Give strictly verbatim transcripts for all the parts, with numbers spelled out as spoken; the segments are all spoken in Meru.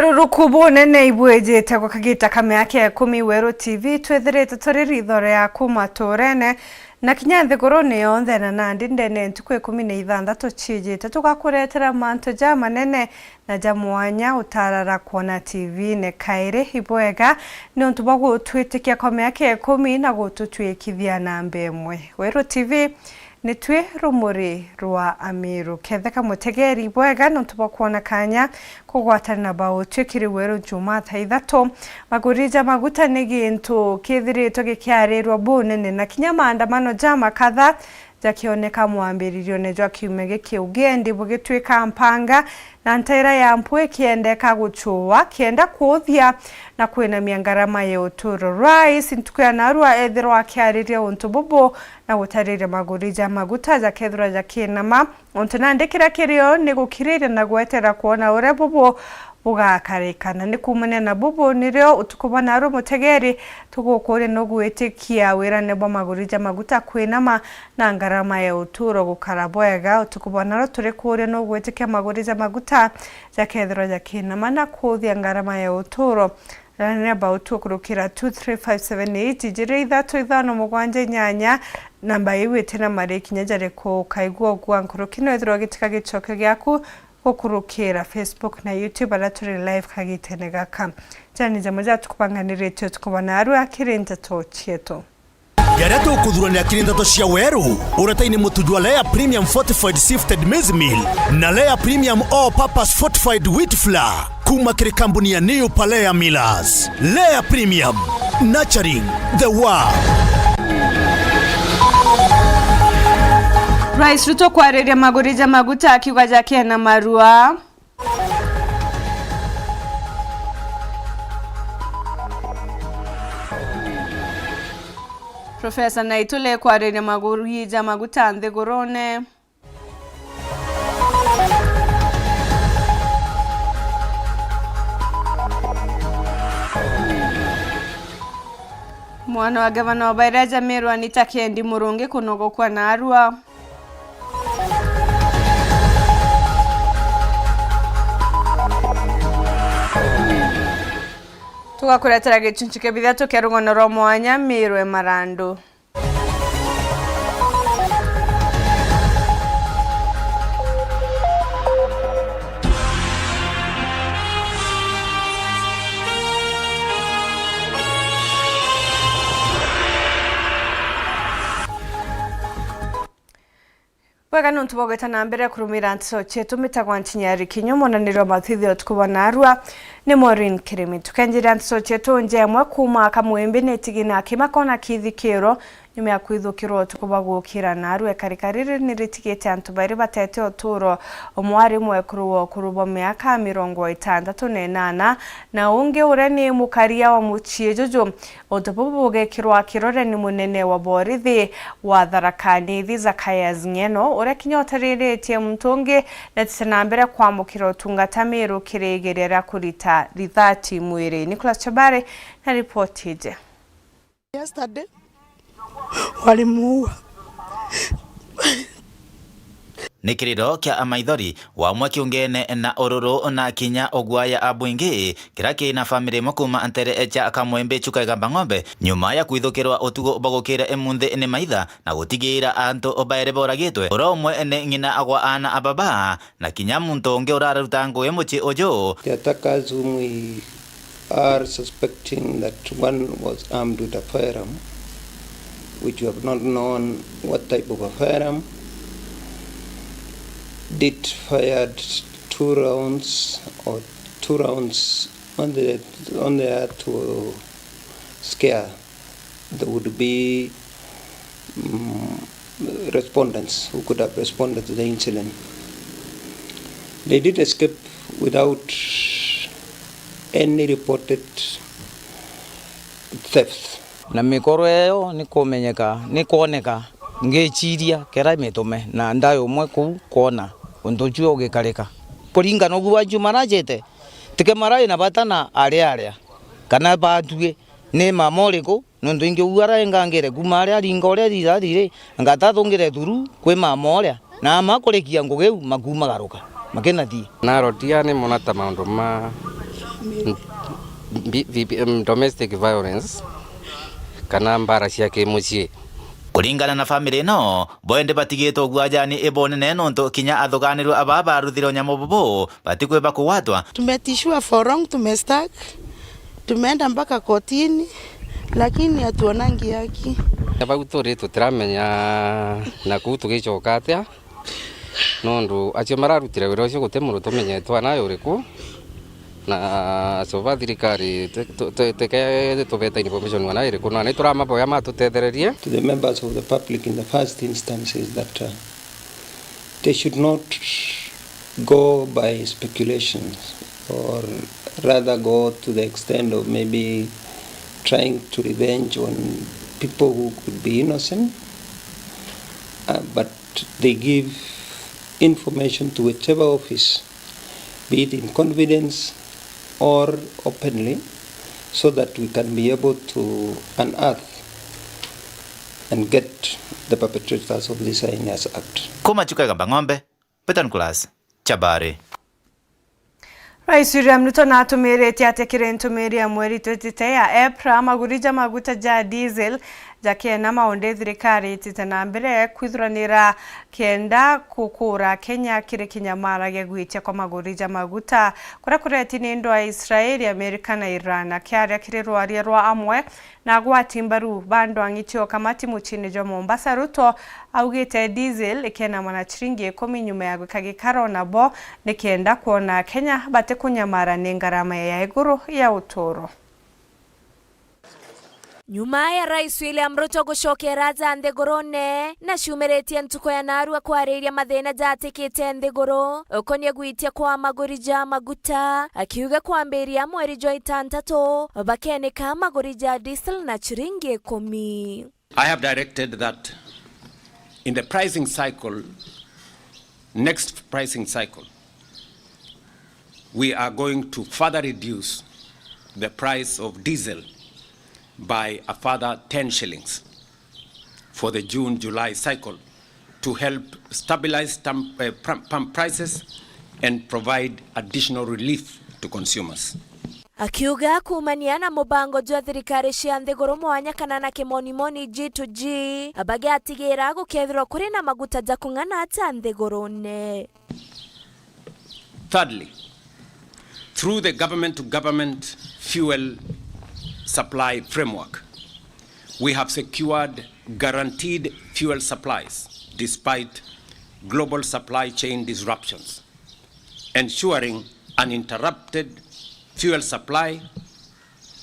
Ruruku bunene ibwijite gwa kagita ka miaka ikumi, Weru T V twithirite turi ritho riaku maturene na kinya nthigurune yonthe, na nandi ndene ntuku ikumi na ithanthatu ciijite, tugakuretera mantu jamanene na ja mwanya utarara kwona T V-ne kairi. Ibwega niuntu bwa gutwitikia kwa miaka ikumi na gututwikithia namba imwe. Weru T V, nitwi rumuri rwa Amiru. Ketheka mutegeri, ibwega niuntu bwa kwona kanya kugwatana na bautwi kiri Weru Jumaa thaa ithatu. Maguri ja maguta ni gintu kithiritwe gikiarirwa bunene, na kinya maandamano ja makatha jakioneka mwambiririone jwa kiumia giki, ugendi bugitwika mpanga na ntaira ya mpu ikiendeka guchua, kienda kuuthia na kwinamia ngarama ya uturo. Rais ntuku ya narua ethirwa akiariria untu bubu na gutariria maguri ja maguta jakethirwa jakinama, untu nandi kiria kirio ni gukiriria na gwetera kwona uria bubu bugakarika. Na ni kuumania na bubu nirio utuku bwa narua mutegeri tugukuria nugwitikia wirane bwa maguri ja maguta kwinama na ngarama ya uturo gukara bwega. Utuku bwa narua turi kuuria nugwitikia maguri ja maguta jakethirwa jakinama na kuuthia ngarama ya uturo. Rania bautu kurukira two three five seven eight, ijiri ithatu ithano mugwanja inyanya, namba iu iti na mari kinya jariku. Ukaigua ugua nkuruki no ithirwa gitika gicokio giaku gukurukira Facebook na YouTube, aria turi live kagitene gaka. Jani jamwe jatukubanganiritie utuku bwa narua kiri nteto cietu. Jaria tukuthurania kiri nteto cia Weru, uretaini mutu jwa Lea Premium Fortified Sifted Maize Meal na Lea Premium All Purpose Fortified Wheat Flour kuma kiri kambuni ya New Palea Millers. Lea Premium, nurturing the world. Rais Ruto kwariria maguri ja maguta akiuga jakiena marua. Profesa Naitule kwariria maguri ja maguta nthigurune. Mwana wa gavana wa Baira Jamirwa ni Takendi Murungi kunogokwa na arua. Tugakuretera gicunci kia bithatu kia rugono rwa mwanya, Mirwe Marandu. Bwega niuntu bwa gwita na mbere kurumira nteto cietu. Mbitagwa Ntinyari Kinyo, monaniro wa matwithio utuku bwa narua ni Maureen Kirimi. Tukenjira nteto cietu, nja imwe kuuma Kamwimbi ni itigina kimakona kithikiro nyuma ya kwithukirwa utuku bwa gukira narua. Ikarika riri ni ritigite antu bairi batete uturo, umwe ari mwekuru wa ukuru bwa miaka mirongo itantatu na inana, na ungi uria ni mukaria wa mucii juju. Untu bubu bugekirwa kirore ni munene wa borithi wa Tharaka Nithi, Zachaius Ng'eno, uria kinya utariritie muntu ungi na tite na mbere kwamukira utungata Miru kiri igeria ria kurita rithati mwiri. Nicholas Chabari na ripoti iji. Yesterday, walimuua. Ni kiriro kia amaithori, wamwe kiungene na ururu na kinya uguaya abwingi, kiria kina famiri imwe kuuma ntere cia Kamwimbi Chuka Igamba Ng'ombe, nyuma ya kwithukirwa utuku bwa gukira imunthi ni maitha na gutigira antu bairi boragitwe, ura umwe ni ng'ina gwa aana a baba, na kinya muntu ungi uraruta ngugi mucii uju. The attackers whom we are suspecting that one was armed with a firearm, which we have not known what type of a firearm, did fired two rounds or two rounds on the, on the other to scare there would be, mm, respondents who could have responded to the incident. They did escape without any reported theft. Na mikoro iyo ni kumenyeka, ni kwoneka, ngiciria kera mitume na ndai umwe kuu kwona untu ucio ugikarika. Kuringana uguo anju marajite, tike marai na bata na aria aria, kana batue ni mama uriku, nontu ingi ugu arengangire kuuma aria aringa uria rirathi ri, ngatathungire thuru kwi mama uria, na ama kurikia ngugi iu makumagaruka, makinathii. Narotia ni mona ta maundu ma, Bi-, bi-, em, domestic violence kana mbara cia kimucii. Kuringana na family ino, bo indi batigitwe uguajani ibonene nontu kinya athuganirwe aba baruthire unyamu bubu batikwimba kugwatwa. Tumetishiwa for wrong, tumestack, tumeenda mpaka kotini, lakini hatuonangi haki. Bau turi tutiramenya na kuu tugicoka atia. Nontu acio mararutire wira ucio guti mundu tumenyetwe ana uriku, na acio ba thirikari te-, tu-, tu-, teke tubeta information ana iriku, na ni turamaboya matutethererie. To the members of the public in the first instance is that, uh, they should not go by speculations or rather go to the extent of maybe trying to revenge on people who could be innocent, uh, but they give information to whichever office, be it in confidence or openly, so that we can be able to unearth and get the perpetrators of this heinous act. Kuma Chuka Igamba Ng'ombe, Peter Nicholas, Chabari. Rais William Ruto natumiritie ati kiri ntumiri ya mweri twitite ya April, maguri ja maguta ja diesel jakiena maundu thirikari itite na mbere kwithuranira kenda gukura Kenya kiri kinyamara gia gwitia kwa maguri ja maguta, kuria kureti ni ndwa ya Israel, Amerika na Iran. Akiaria kiri rwaria rwa amwe na agwati mbaru ba ndwang'i cia ukamati muciini jwa Mombasa, Ruto augite diesel ikenama na chiringi ikumi nyuma ya gwika gikaro nabo, nikenda kwona Akenya batikunyamara ni ngarama ya iguru ya uturo. Nyuma ya Rais William Ruto gucokera aja nthigurune, na ciumiritie ntuku ya narua kwariria mathina jatikite nthiguru ukonie gwitia kwa maguri ja maguta, akiuga kwambiria mweri jwa itantatu, bakenika maguri ja diesel na chiringi ikumi. I have directed that in the pricing cycle, next pricing cycle, we are going to further reduce the price of diesel by a further ten shillings for the June, July cycle to help stabilize tam-, uh, pam-, pump prices and provide additional relief to consumers. Akiuga kuumania na mubango jwa thirikari cia nthiguru mwanya kana na kimonimoni G to G, bagiatigira gukethirwa kuri na maguta ja kung'ana atia nthigurune. Thirdly, through the government-to-government fuel supply framework, we have secured guaranteed fuel supplies despite global supply chain disruptions, ensuring uninterrupted fuel supply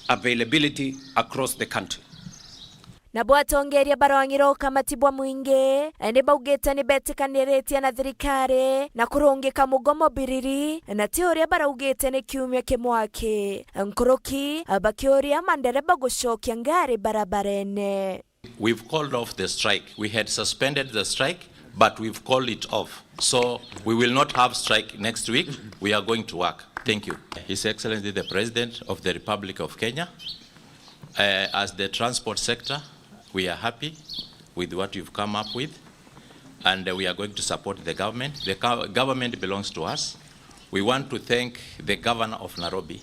availability across the country. Nabo atongeria barwang'ira ukamati bwa mwingi, ni baugite ni betikaniritie na thirikari na kurungika mugomo biriri, na ti uria baraugite ni kiumia kimwe aki. Nkuruki, bakiuria mandereba gucokia ngari barabarene. We've called off the strike. We had suspended the strike, but we've called it off. So we will not have strike next week. We are going to work. Thank you. His Excellency, the President of the Republic of Kenya, uh, as the transport sector, we are happy with what you've come up with, and, uh, we are going to support the government. The co-, government belongs to us. We want to thank the governor of Nairobi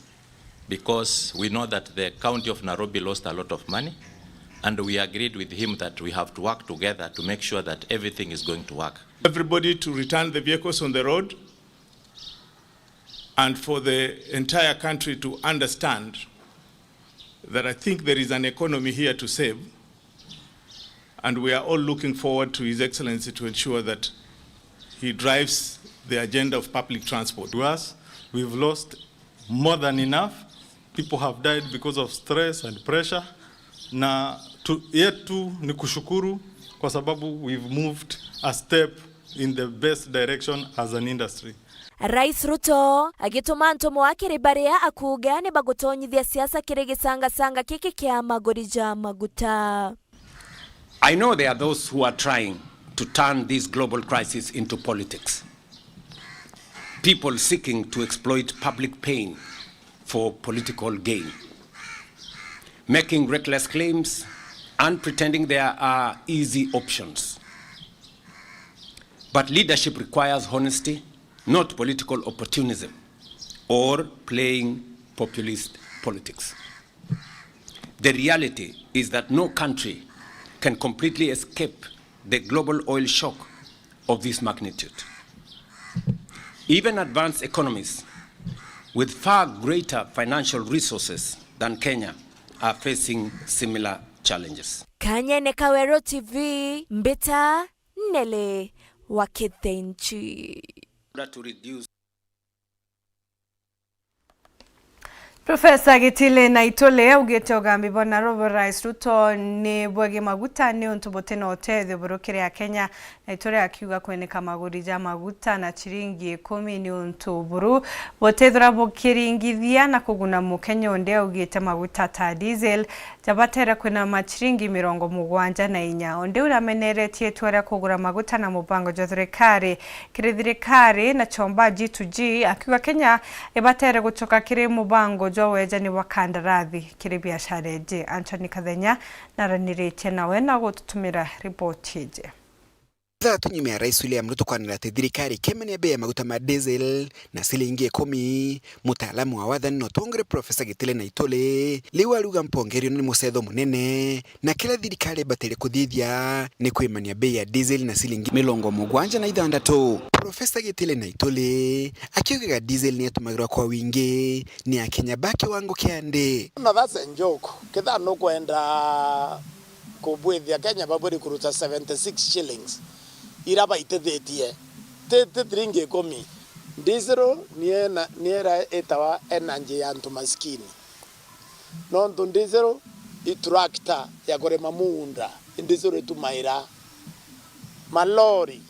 because we know that the county of Nairobi lost a lot of money, and we agreed with him that we have to work together to make sure that everything is going to work. Everybody to return the vehicles on the road and for the entire country to understand that I think there is an economy here to save, and we are all looking forward to His Excellency to ensure that he drives the agenda of public transport. To us, we've lost more than enough. People have died because of stress and pressure. Na tu, yetu ni kushukuru kwa sababu we've moved a step in the best direction as an industry. Rais Ruto agituma antu mwakiri baria akuuga ni bagutonyithia siasa kiri gisangasanga giki kia maguri ja maguta. I know there are those who are trying to turn this global crisis into politics. People seeking to exploit public pain for political gain, making reckless claims and pretending there are easy options. But leadership requires honesty, not political opportunism or playing populist politics. The reality is that no country can completely escape the global oil shock of this magnitude. Even advanced economies with far greater financial resources than Kenya are facing similar challenges. Kanyene ka Weru T V, mbita Nelly wa Kithinji. To reduce Profesa Gitile Naitule augite ugambi bwa Nairobi Rais Ruto ni bwegi maguta niuntu butina utethio buru kiri Akenya. Naitule akiuga kweneka maguri ja maguta na chiringi ikumi niuntu buru butithira bukiringithia na kuguna Mukenya, undi augite maguta ta diesel jabatere kwina machiringi mirongo mugwanja na inya. Undi uria ameneretie itua ria kugura maguta na mubango jwa thirikari kiri thirikari na chomba G to G, akiuga Kenya ibatere gucoka kiri mubango jwa wejani bwa kandarathi kiri biashara iji. Anthony Kathenya naraniritie nawe na gututumira riboti iji. Ithathatu nyuma ya Rais William Ruto kwanira ati thirikari ikemania bei ya maguta ma diesel na ciringi ikumi, mutaalamu wa wathani na utongere Profesa Gitile Naitule riu aruga mpongerio ni mucetho munene, na kiria thirikari ibatere kuthithia ni kwimania bei ya diesel na ciringi mirongo mugwanja na ithandatu. Profesa Gitile Naitule akiugaga diesel ni yatumagirwa kwa wingi ni Akenya ba kiwango kia nthi. Na that's a joke. Ketha nukwenda kubwithia Kenya baburi kuruta seventy six shillings ira baitithitie, ti, ti thiringi ikumi. Diesel ni ena-, ni ira itawa energy ya antu maskini. Nontu ndizero i tractor ya kurima muunda, indizero itumaira. Malori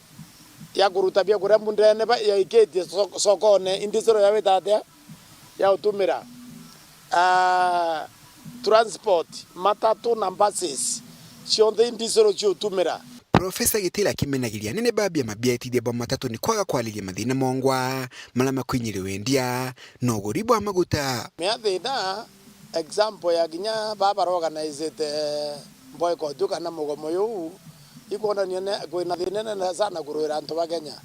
ya kuruta biakuria mundene ba-, yaikitie so-, sokone, indizero ya wita atia? Ya utumira. Ah, transport, matatu na buses, cionthe indizero ciutumira. Profesa Gitile akimenagiria anene ba biama bia itithia bwa matatu ni kwaga kwariria mathina mongwa maria makwinyiria wendia na uguri bwa maguta. Mea thina, example ya kinya baba baorganizete boycott kana mugomo juu, ikwonania ne-, kwina thina inene sana kurwira antu ba Kenya.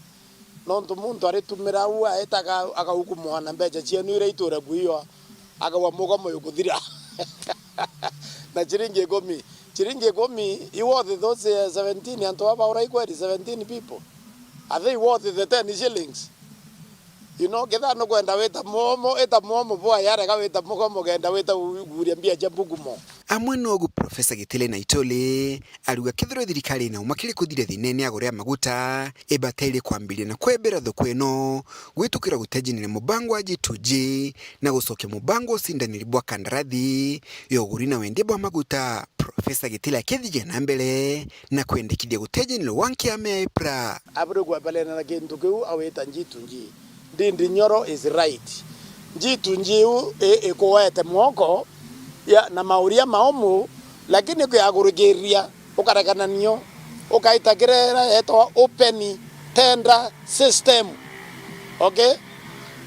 Nontu muntu aritumira u aetaga akaukumwa na mbeca cienu iria iture kuiywa, akaua mugomo jukuthira. Na chiringi ikumi. Chiringi ikumi, i worth those, eh, seventeen, antu aba baura ikweri seventeen people? Are they worth the ten shillings? You know, ketha nukwenda wita mwomo, ita mwomo bwa yarega wita mugomo, kenda wita u-, kuria mbia cia mbugumo. Amwe nogu Profesa Gitile Naitole aruga kethirwa thirikari ina uma kiri kuthiria thinene aguri a maguta, ibatairie kwambiria na kwembera thuku ino gwitukira gutejanira mubango wa G to G na gucokia mubango wa ucindaniri bwa kandarathi ya uguri na wendia bwa maguta. Profesa Gitile akithithia na mbere na kwendekithia gutejanirwa gwa nkiama ya EPRA. Abure kwebelena na kintu kiu awita G to G. Ndindi Nyoro is right. G to G iu i-, ikuwete mwoko ya, na mauria maumu, lakini kuyagurikiriria ukarekananio, ukaita kirera yetwa open tender system. Okay?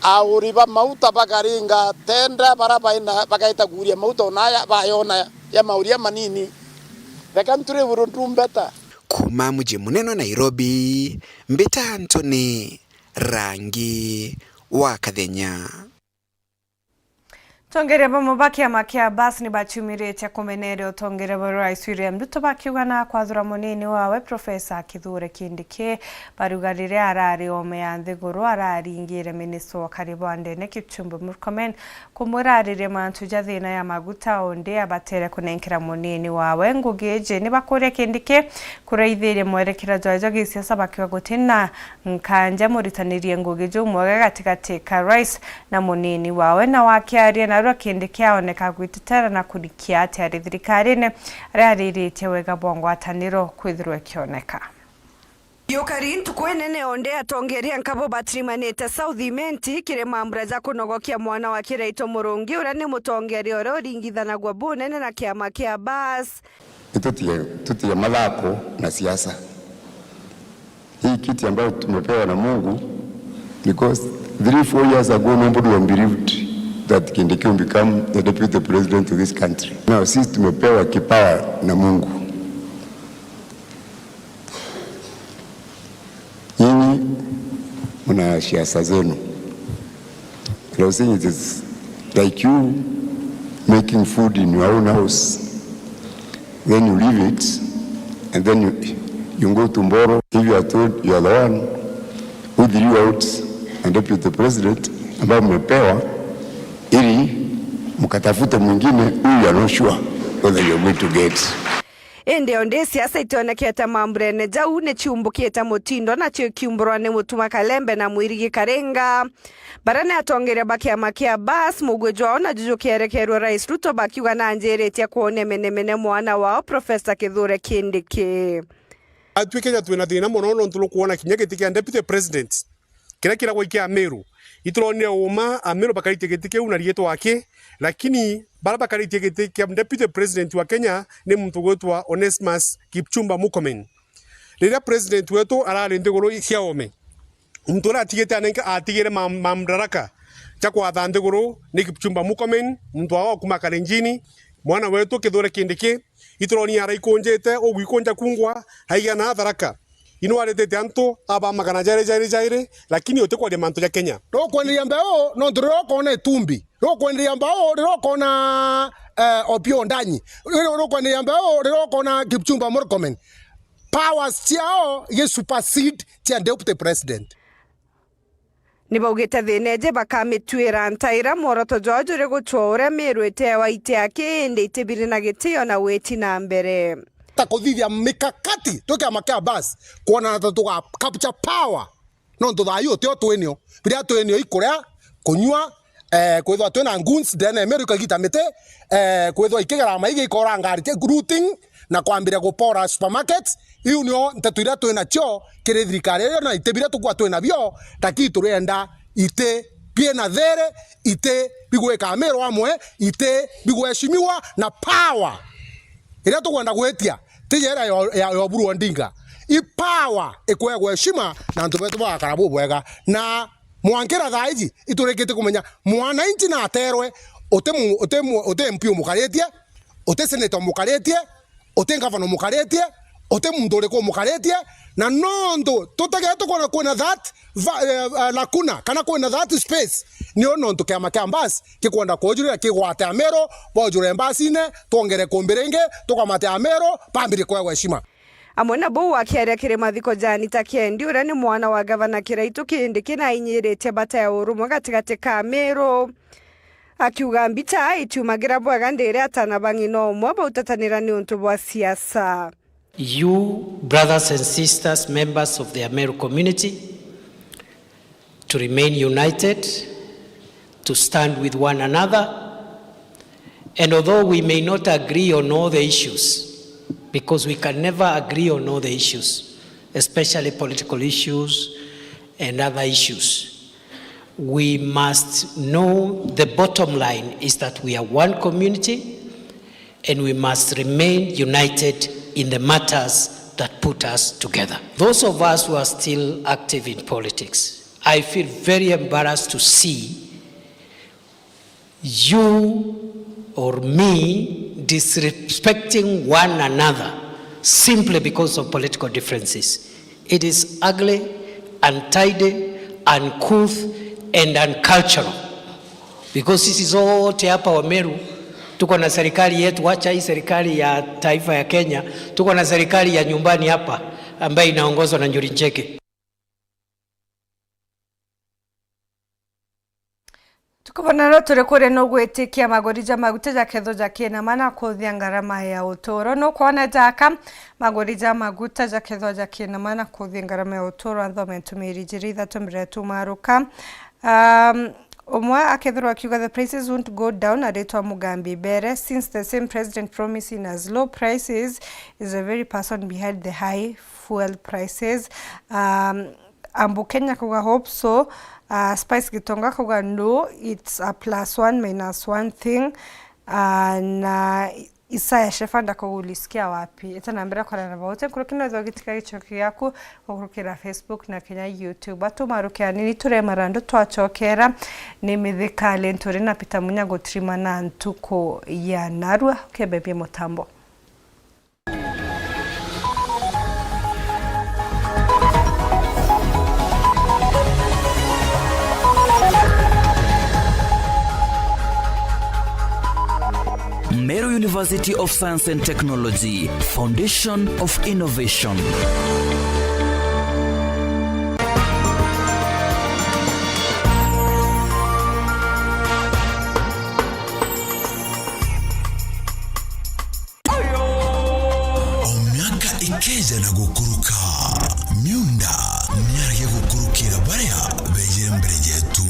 Auri ba mauta bakaringa tender, bara baina, bakaita kuria mauta onaya bayona ya mauria manini. The country will do better. Kuma muji munene wa Nairobi, mbita Anthony Rangi wa Kathenya. Atongeria bamwe ba kiama kia Bus ni baciumiritie kumeneria utongeria bwa Rais William Ruto bakiuga na kwathura munini wawe Professor Kithure Kindiki. Bariuga riria arari ome ya nthiguru araringire minista wa ukari bwa ndene Kipchumba Murkomen kumwira aririe mantu ja thina ya maguta, undi abatere kunenkera munini wawe ngugi iji. Ni bakuria Kindiki kuraithiria mwerekera jwawe jwa gisiasa bakiuga gutina nkanja muritanirie ngugi jumwega gatigati ka rais na munini wawe. Na wakiaria narua Kindiki aoneka gwitetera na kurikia ati ari thirikarine aria ariritie wega bwa ngwataniro kwithirwa ikioneka. Yukari ntuku inene onde atongeria nkabo batirimanite South Imenti kiri mambura ja kunogokia mwana wa Kiraitu Murungi uria ni mutongeria uria uringithanagua bunene na kiama kia Bus. Tutie, tutie mathako na siasa. Hii kiti ambayo tumepewa na Mungu, because three, four years ago, nobody would have believed that Kindiki will become the deputy president of this country. Now, sisi tumepewa kipawa na Mungu. Nyinyi mna siasa zenu. But I was saying it is, Like you making food in your own house, then you leave it, and then you, you go to Mboro. If you are told you are the one who threw out a deputy president ambao mmepewa ili mkatafute mwingine who you are not sure whether you are going to get. Indi o ndi siasa itionekete mamburene jau ni ciumbukite mutindo, nacio ikiumburwa ni Mutuma Kalembe na Mwirigi Karinga. Baria ni atongeria ba kiama kia Bas, mugwi jwao na juju kierekerwe Rais Ruto, bakiuga na njiritie kwonia menemene mwana wao Professor Kithure Kindiki. Atwi Kenya twina thina mono nontu nukwona kinya giti kia deputy president kiria kiragwa kia Amiru. Ituronire uma Amiru bakaritie giti kiu na riitwa aki, lakini baria bakaritie giti kia deputy president wa Kenya ni muntu ugwitwa Onesmus Kipchumba Murkomen. Riria president wetu arari nthiguru cia ome, muntu uria atigite anenka, atigire mam-, mamdaraka ja kwatha nthiguru ni Kipchumba Murkomen, muntu wao kuma Kalenjini, mwana wetu Kithure Kindiki. Ituroni araikunjite ugwikunja kungwa, aigana Tharaka. Ino aretete antu aba magana jairi, jairi, jairi, lakini utikwaria mantu ja Kenya. Rukwenderia mbeu nontu riria ukona itumbi, rukwenderia mbeu riria ukona, eh, Opiyo Ondanyi, rukwenderia mbeu riria ukona Kipchumba Murkomen. Powers ciao gi supersede cia deputy president. Ni baugite thina iji bakamituira ntaira, mworoto jwao juri gutua uria Miru iteewa iti aki, indi itibiri na gitio na witi na mbere. Ta kuthithia mikakati twi kiama kia Bas, kwonana ta tuga capture power. Nontu thayu utio twinio. Biria twinio ikuria, kunyua, eh, kwithwa twina goons ndene ya Miru ikagita miti, eh, kwithwa ikigera maigi ikora ngari cia looting na kwambiria gupora supermarkets. Iu nio nteto iria twinacio kiri thirikari iria, na iti biria tukwa twinabio, lakini turienda iti biina thiiri, iti bigwika Amiru amwe, iti bigweshimiwa na power iria tukwenda gwitia. Ti ya iria ya, ya, ya Oburu Odinga. I power ikwegwa heshima na antu betu bagakara bubwega. Na mwankira thaa iji, iturikite kumenya mwananchi naterwe, uti mu-, uti mu-, uti M P umukaritie, uti senator umukaritie, uti ngavana umukaritie, uti muntu uriku umukaritie, na nontu tutegete kwona kwina that va-, eh, eh, lacuna, kana kwina that space, nio nontu kiama kia Mbas kikwenda kwojurira kigwate Amiru, bojure mbasine, twongere kumbi ringi, tukamate Amiru, bambirie kwegwa heshima. Amwe na buu, akiaria kiri mathiko ja Anita Kiendi, uria ni mwana wa gavana Kiraitu Kindiki, na ainyiritie bata ya urumwe gatigati ka Amiru, akiuga mbita itiumagira bwega ndiri atana ba ng'ina umwe bautatanira niuntu bwa siasa. You, brothers and sisters, members of the Ameru community, to remain united, to stand with one another. And although we may not agree on all the issues, because we can never agree on all the issues, especially political issues and other issues, we must know the bottom line is that we are one community and we must remain united in the matters that put us together. Those of us who are still active in politics, I feel very embarrassed to see you or me disrespecting one another simply because of political differences. It is ugly, untidy, uncouth and uncultural. Because sisi zote hapa Wameru tuko na serikali yetu, wacha hii serikali ya taifa ya Kenya, tuko na serikali ya nyumbani hapa ambayo inaongozwa na Njuri Ncheke. Tukubona ro turi kuria nugwitikia maguri ja maguta jakethwa jakinama na kuthia ngarama ya uturo. Nukwona jaka, maguri ja maguta jakethwa jakinama na kuthia ngarama ya uturo, anthome ntumiri jiri ithatu mbere ya tumaruka. Um, umwe akethirwa akiuga the prices won't go down, aritwa Mugambi Bere, since the same president promising us low prices is the very person behind the high fuel prices. Um, Ambu Kenya akauga, "Hope so." Uh, Spice Gitonga akauga, "No, it's a plus one minus one thing." Uh, na Isaya Shefanda akauga, "Ulisikia wapi?" Eta na mbere kwarana na baute nkuruki no ithwa gitika gichoki giaku gukurukira Facebook na Kenya YouTube. Atumarukia nini ture marandu twachokera ni mithikali nturi na Peter Munya gutrima na ntuku ya narua kebebie mutambo. University of Science and Technology, Foundation of Innovation. O miaka ikeeja na gukuruka, miunda niaragia gukurukira baria beejire mbere yeetu.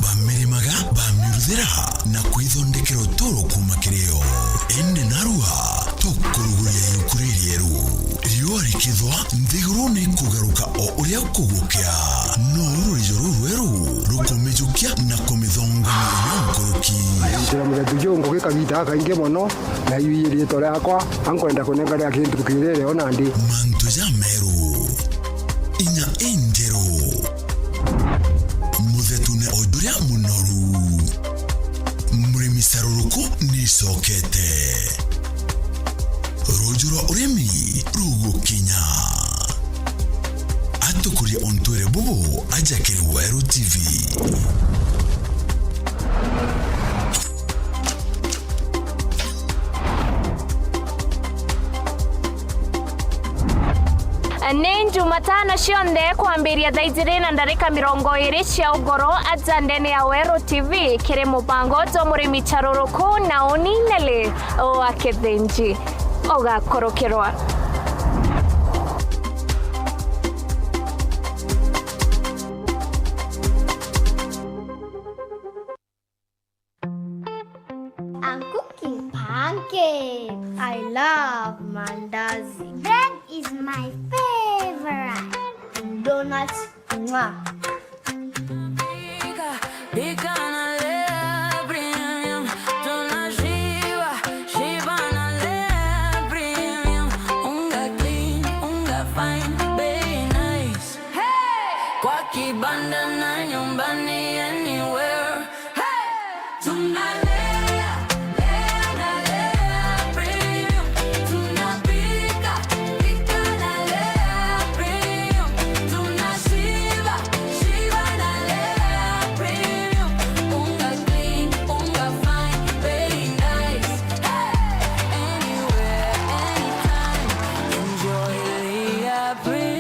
Bamirimaga, bamiruthira, na kwithondekera utuuro kuuma kiri yo. Indi narua tukuruguria yuku ririeru. Riua rikithwa, nthiguru ni ikugaruka o uria kugukea. No uru ruijo rurweru rukumijukia na kumithongoria inya nkuruki. Ntira muthetu ju ngugi kagiita gakaingi mono, na yu ii riitwa riakwa, ankwenda kunenga ria kintu kirire o nandi. Mantu jameru, inya injeru, muthetune o juria munoru. Murimi caruruku ni icokete. Ruuju rwa urimi rugukinya. Atukurie untwire bubu aja kiri Weru T V. Ni Jumatano cionthe kwambiria thaa ijiri na ndarika mirongo iri cia ugoro aja ndene ya Weru T V kiri mubango jwa murimi caruruku na uni Nelly wa Kithinji. Ugakurukirwa. I'm cooking pancakes. I love mandazi. Bread is my favorite. Donuts, mwah. Pika, pika na Lea Premium. Tunashiba, shiba na Lea Premium. Unga clean, unga fine, bei nice. Hey! Kwa kibanda na nyumbani, anywhere. Hey! Tunalea, lea na Lea Premium. Tunapika, pika na Lea Premium. Tunashiba, shiba na Lea Premium. Unga clean, unga fine, bei nice. Hey! Anywhere, anytime. Enjoy Lea Premium.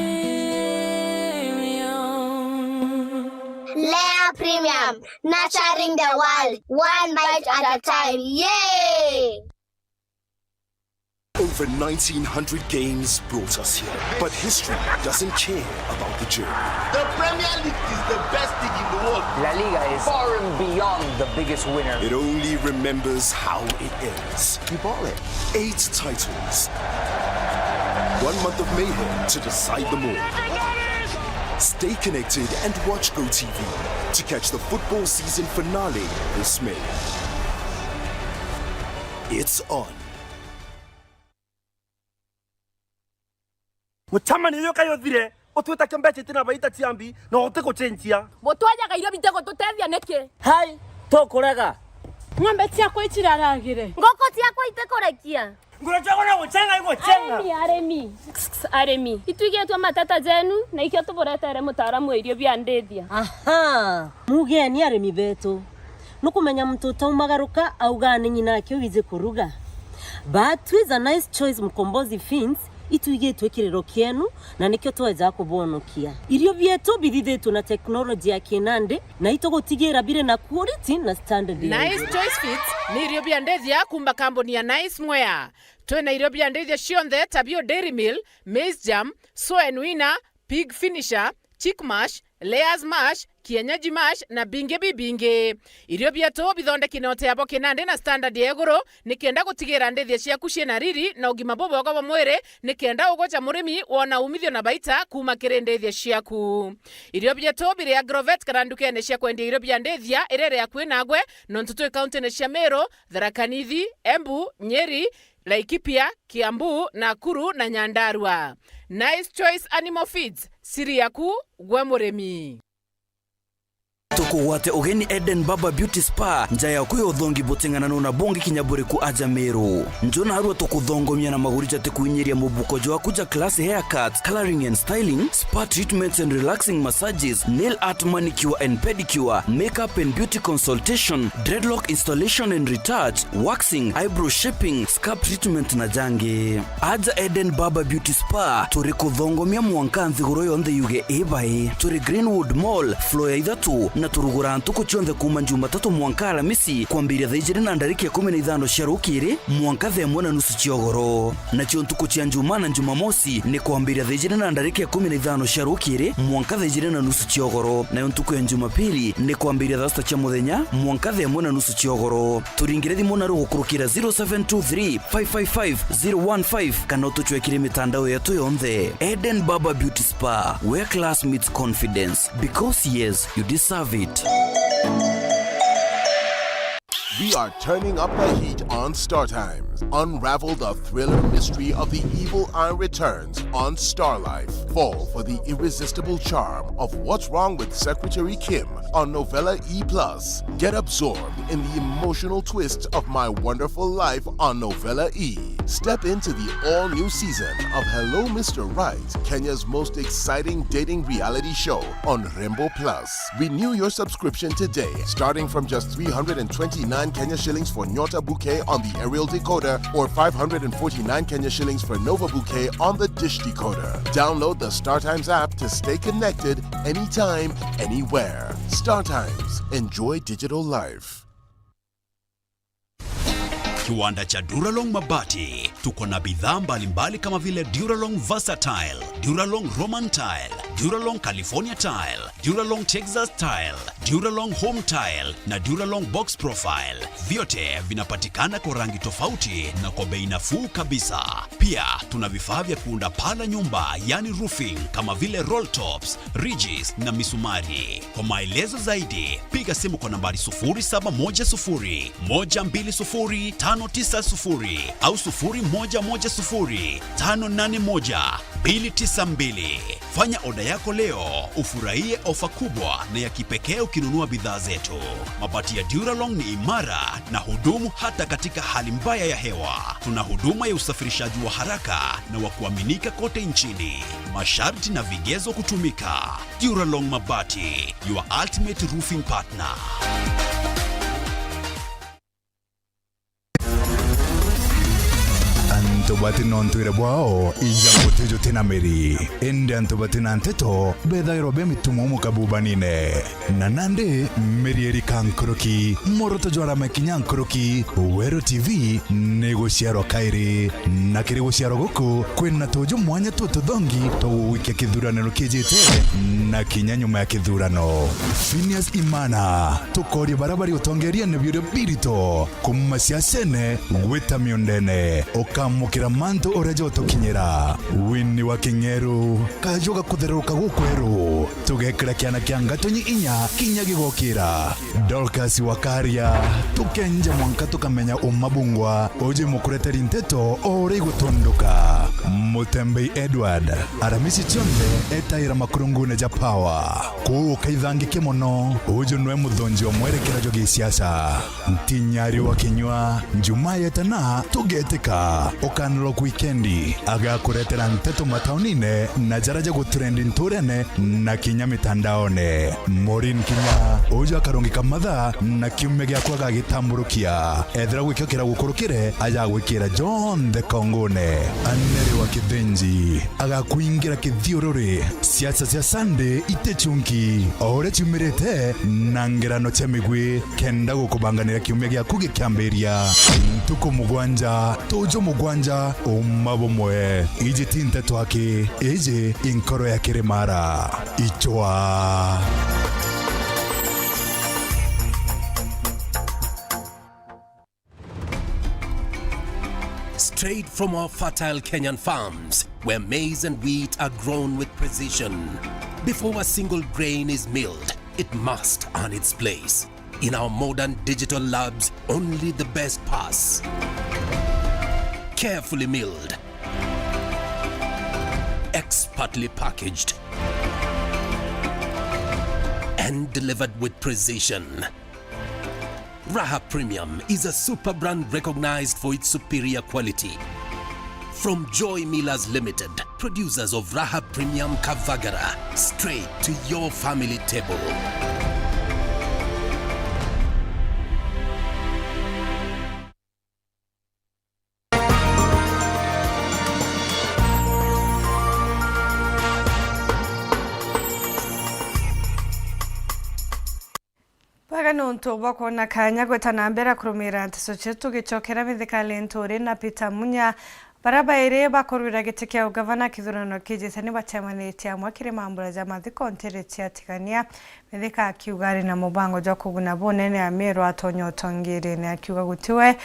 Lea Premium, nurturing the world, one bite at a time. Yay! Over nineteen hundred games brought us here, but history doesn't care about the journey. The Premier League is the best league in the world. La Liga is far and beyond the biggest winner. It only remembers how it ends. You bought it. Eight titles. One month of mayhem to decide them all. Stay connected and watch Go T V to catch the football season finale this May. It's on. Mucemanio juju kayuthire, utwita kiumbe citi na baita ciambi, na utigucenjia. Butwajaga irio bitigututethia niki? Hai, tukurega. Ng'ombe ciakwa iciraragire. Nguku ciakwa itikurekia. Nguru ciakwa no gucenga igucenga. Arimi, arimi. Arimi. Itwigitwe mateta jenu, na ikio tuburetere mutaaramu wa irio bia ndithia. Aha. Mugeni arimi betu. Nukumenya muntu utaumagaruka auga ni nyina ake wiji kuruga. But twiza Nice Choice Mkombozi Feeds, itwigitwe kiriro kienu, na nikio tweja kubonokia. Irio bietu bithithitwe na teknoloji ya kinandi, na itugutigira biri na quality na standard ya Nice iguru. Choice Feeds ni irio bia ndithia kuuma kambuni ya Nice Mwea. Twina irio bia ndithia cionthe ta bio Dairy Meal, Maize Germ, Soen Winner, Pig Finisher, Chick Mash, Layers Mash, Kienyeji Mash na bingi bibingi. Irio bietu bithondeki na uteabo kinandi na standard ya iguru, nikenda gutigira ndithia ciaku ciina riri na ugima bubwega bwa mwiri, nikenda ugoca murimi wona umithio na baita kuuma kiri ndithia ciaku. Irio bietu biri Agrovet kana ndukene cia kwendia irio bia ndithia iria iri akui nagwe, nontu twi kauntine cia Meru, Tharaka Nithi, Embu, Nyeri, Laikipia, Kiambu, Nakuru na Nyandarua. Nice Choice Animal Feeds, siri yaku gwe murimi. Tukugwate ugeni Eden Barber Beauty Spa, nja yaku ya uthongi buting'ananu na bungi kinya buriku aja Meru. Nju narua tukuthongomia na maguri jatikuinyiria mubuko jwaku ja class haircut, colouring and styling, spa treatments and relaxing massages, nail art, manicure and pedicure, makeup and beauty consultation, dreadlock installation and retouch, waxing, eyebrow shaping, scalp treatment na jangi. Aja Eden Barber Beauty Spa, turi kuthongomia mwanka nthiguru yonthe yuge ibai. Turi Greenwood Mall, floor ya ithatu, na turuguraa ntuku cionthe kuuma Jumatatu mwanka Alamisi, kwambiria thaa ijiri na ndarika ikumi na ithano cia rukiri mwanka thaa imwe na nusu cia ugoro. Nacio ntuku cia Njumaa na Jumamosi ni kwambiria thaa ijiri na ndarika ikumi na ithano cia rukiri mwanka thaa ijiri na nusu cia ugoro, nayo ntuku ya Jumapili ni kwambiria thaa sita cia muthenya mwanka thaa imwe na nusu cia ugoro. Turingire thimu naru gukurukira zero seven two three, five five five, zero one five kana utucwekire mitandao yetu yonthe. Eden Barber Beauty Spa, where class meets confidence. Because yes, you deserve it. We are turning up the heat on Star Times. Unravel the thriller mystery of The Evil Eye Returns on Star Life. Fall for the irresistible charm of What's Wrong with Secretary Kim on Novella E plus. Get absorbed in the emotional twist of My Wonderful Life on Novella E. Step into the all-new season of Hello Mister Right, Kenya's most exciting dating reality show on Rembo Plus. Renew your subscription today, starting from just three hundred and twenty-nine Kenya shillings for Nyota Bouquet on the aerial decoder or five hundred and forty-nine Kenya shillings for Nova Bouquet on the dish decoder. Download the StarTimes app to stay connected anytime, anywhere. StarTimes. Enjoy digital life. Kiwanda cha Duralong Mabati. Tuko na bidhaa mbalimbali kama vile Duralong Versatile, Duralong Roman Tile, Duralong California Tile, Duralong Texas Tile, Duralong Home Tile na Duralong Box Profile. Vyote vinapatikana kwa rangi tofauti na kwa bei nafuu kabisa. Pia tuna vifaa vya kuunda paa la nyumba, yani roofing, kama vile roll tops, ridges na misumari. Kwa maelezo zaidi, piga simu kwa nambari sufuri saba moja sufuri, moja mbili sufuri, tano tisa sufuri au sufuri moja moja sufuri, tano nane moja, mbili tisa mbili. Fanya oda yako leo, ufurahie ofa kubwa na ya kipekee ukinunua bidhaa zetu. Mabati ya Duralong ni imara na hudumu hata katika hali mbaya ya hewa. Tuna huduma ya usafirishaji wa haraka na wa kuaminika kote nchini. Masharti na vigezo kutumika. Duralong Mabati, your ultimate roofing partner. Antu bati na untwire bwao, ija muti juti na miri. Indi antu bati na nteto bethairwa be mitumo mukabubanine. Na nandi miri irika nkuruki, mworoto jwarama kinya nkuruki. Weru T V ni guciarwa kairi. Na kiri guciarwa guku, kwina tuju mwanya twa tuthongi twa gugwikia kithuraniro kijite na kinya nyuma ya kithurano. Phineas Imana, tukoria baria bari utongeriene biuria birito, kuma siasene gwita miundene, ukamukira mantu uria jotukinyira. Wini wa king'eru, kaju ga kuthereruka gukweru, tugekira kiana kia ngatonyi inya kinya gigokira. Dorcas Wakaria, tukenja mwanka tukamenya uma bungwa, uju imukureteri nteto o uria igutunduka. Mutembei Edward, aramisi cionthe etaira makurungune ja Power. Kuu ukaithangike mono, uju nwe muthonji wa mwerekera jwa gisiasa. Ntinyari wa kinywa, Njumaa yetana, tugetika. Ukanirwa wikendi, agakuretera nteto mataunine na jara ja gutrendi nturene na kinya mitandaone. Maureen Kinya, uju akarungika mathaa na kiumia giakwa agagitamburukia. Ethira gwikio kiragukurukire, ajagwikira jonthe kongone. Aneri wa Kithinji, agakwingira kithiururi. Siasa cia Sunday ite chunki, o uria ciumirite na ngerano cia migwi, kenda gukubanganira kiumia giaku gikiambiria. Ntuku mugwanja, tuju mugwanja, uma bumwe. Iji ti nteto aki, iji i nkoro ya kirimara. Ichwa. Straight from our fertile Kenyan farms, where maize and wheat are grown with precision. Before a single grain is milled, it must earn its place. In our modern digital labs, only the best pass. Carefully milled, expertly packaged, and delivered with precision. Raha Premium is a super brand recognized for its superior quality. From Joy Millers Limited, producers of Raha Premium Kavagara, straight to your family table. Bwega nontu bwa kwona kanya gwita na mbere kurumira nteto cietu, tugicokera mithikari Nturi na Peter Munya, baria bairi bakurwira giti kia ugavana kithurano kijite ni bacemanitie amwe kiri mambura ja mathiko ntere cia Tigania. Mithika akiuga ari na mubango jwa kuguna bunene Amiru atonya utongeriene, akiuga gutiwe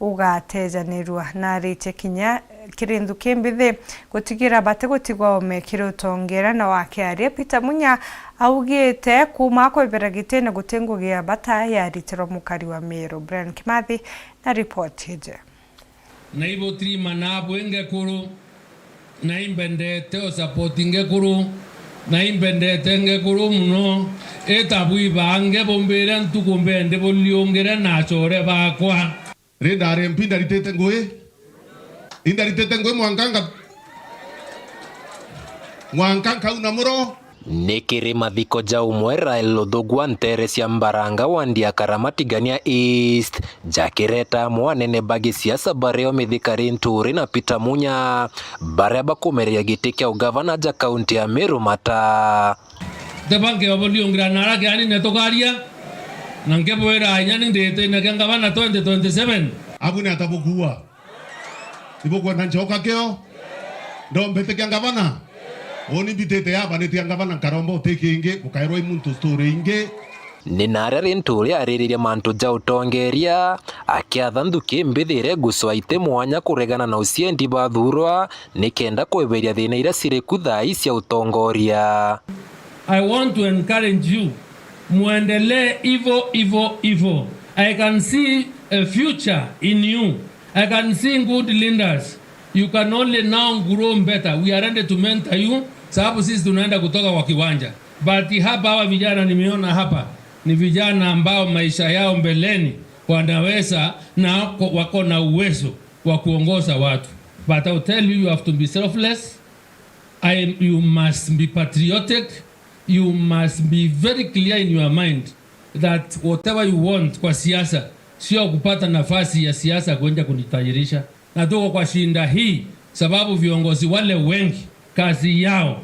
ugatejanirua na aritie kinya kiri nthuki mbithi gutigira batigutigwa ome kiri utongera. Na wakiaria, Peter Munya augite kuuma akwebera gitine guti ngugi ya bata yaritirwa mukari wa Miru. Brian Kimathi na ripoti iji. Na ibutirima nabu ingekuru, na imbendete o support ngekuru, na imbendete ngekuru muno. Ita bwi bange bumbire ntuku mbendi buliungire na acore bakwa. Ri ndari M P ndaritite ngui? Indaritite ngui mwanka nga-, mwanka nkauna muro. Ni kiri mathiko ja umwe Rael Luthugwa ntere cia Mbaranga wa Ndiakara Matigania East, jakireta amwe anene ba gisiasa bario Mithika Linturi na Peter Munya, baria bakumereria giti kia ugavana ja kaunti ya Meru mata. Teba nkiobolia ungira nara kiani netukaria, na nkibwira inya ni nditine kia ngavana twenty twenty-seven. Abu ni atabukua. Ibukwenda ncoka kio? Ndombete kia ngavana? Uni mbitite yaba ni tia ngavana nkaromba uti kingi, bukairwa i muntu story ingi. Ni naria Linturi ariririe mantu ja utongeria, akiatha nthuki mbithire gucwa iti mwanya kuregana na uciendi bathurwa, nikenda kweberia thina iria ciri ku thaa ii cia utongoria. I want to encourage you, muendelee ivo, ivo, ivo. I can see a future in you. I can see good leaders. You can only now grow better. We are ready to mentor you, sababu sisi tunaenda kutoka kwa kiwanja. But hapa hawa vijana nimeona hapa ni vijana ambao maisha yao mbeleni wanaweza na wako, wako na uwezo wa kuongoza watu. But I'll tell you, you have to be selfless. I, you must be patriotic. You must be very clear in your mind that whatever you want kwa siasa, sio kupata nafasi ya siasa kuenda kujitajirisha. Na tuko kwa shinda hii sababu viongozi wale wengi, kazi yao,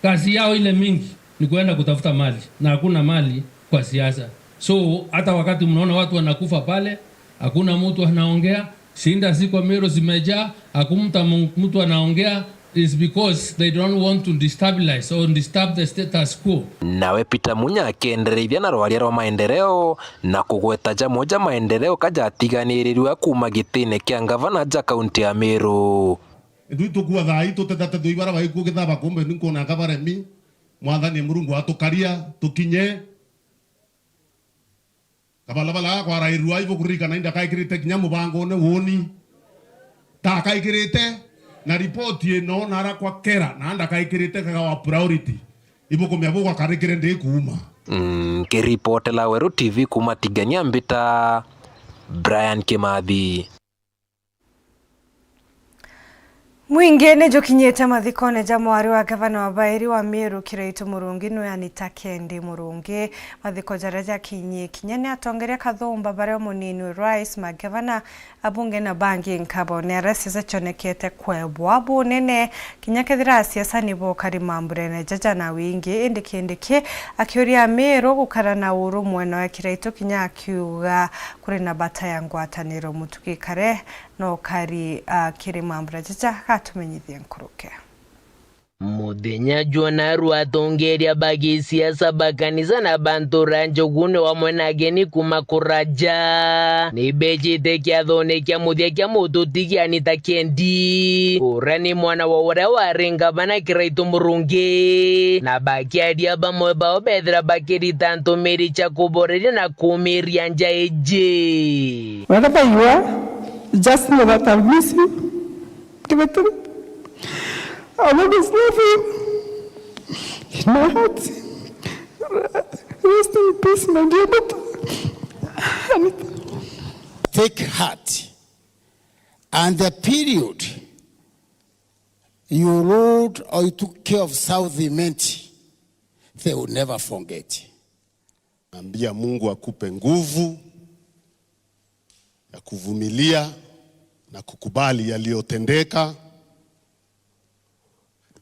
kazi yao ile mingi ni kuenda kutafuta mali, na hakuna mali kwa siasa. So hata wakati mnaona watu wanakufa pale, hakuna mtu anaongea, shinda ziko Meru zimejaa, hakuna mtu anaongea, is because they don't want to destabilize or disturb the status quo. Nawe Peter Munya akiendereithia na rwaria rwa maendeleo na kugweta jamwe ja maendeleo kajatiganirirua kuuma gitine kia ngavana ja kaunti ya Meru. Ithui tukua thaa ii tutetatethua ibaria baikuo githaba kumbe ni nkuona kabaremi. Mwathani Murungu atukaria tukinye. Kabalabala gakwa arairua ibukuririkana indakaikirite kinya mubangone woni. Takaikirite na ripoti ino nara kwa kera na ndakaikirite kagawa priority. Ibukumia bugwakarikire ndi kuuma. Mm, nkiripotela Weru T V kuuma Tigania mbita Brian Kimathi. Mwingi ni jukinyite mathikone ja mwari wa gavana wa bairi wa Meru Kiraitu Murungi nwe Anita Kendi Murungi. Mathiko jaria jakinyie kinya ni atongeria kathumba baria munini wa rais, magavana, abunge na bangi nkabone aria ciaca cionekete kwebwa bunene kinya kethira asiasa ni bokari mamburene jaja na wingi indi kindi ki akiuria Meru gukara na urumwe na Kiraitu kinya akiuga kuri na bata ya ngwataniro mutugi kare. No kari, ah, kiri mambura jaja gatumenyithie nkuruke. Muthenya jwa narua atongeria ba gisiasa ba kanisa na bantu ra Njugune wamwe na ageni kuma kuraja ni bejite kiathone kia muthia kia mututigi Anita Kendi, uria ni mwana wa uria wari ngavana Kiraitu Murungi, na bakiaria bamwe bao bethira bakirita ntumiri cia kuboreria na kumiria nja iji. Wherever you are, just know that I'll miss you. Give it to me. I will always love you in my heart. Rest in peace, my dear Papa. Take heart. And the period you ruled or you took care of South Imenti, they will never forget. Ambia Mungu akupe nguvu ya kuvumilia na kukubali yaliyotendeka.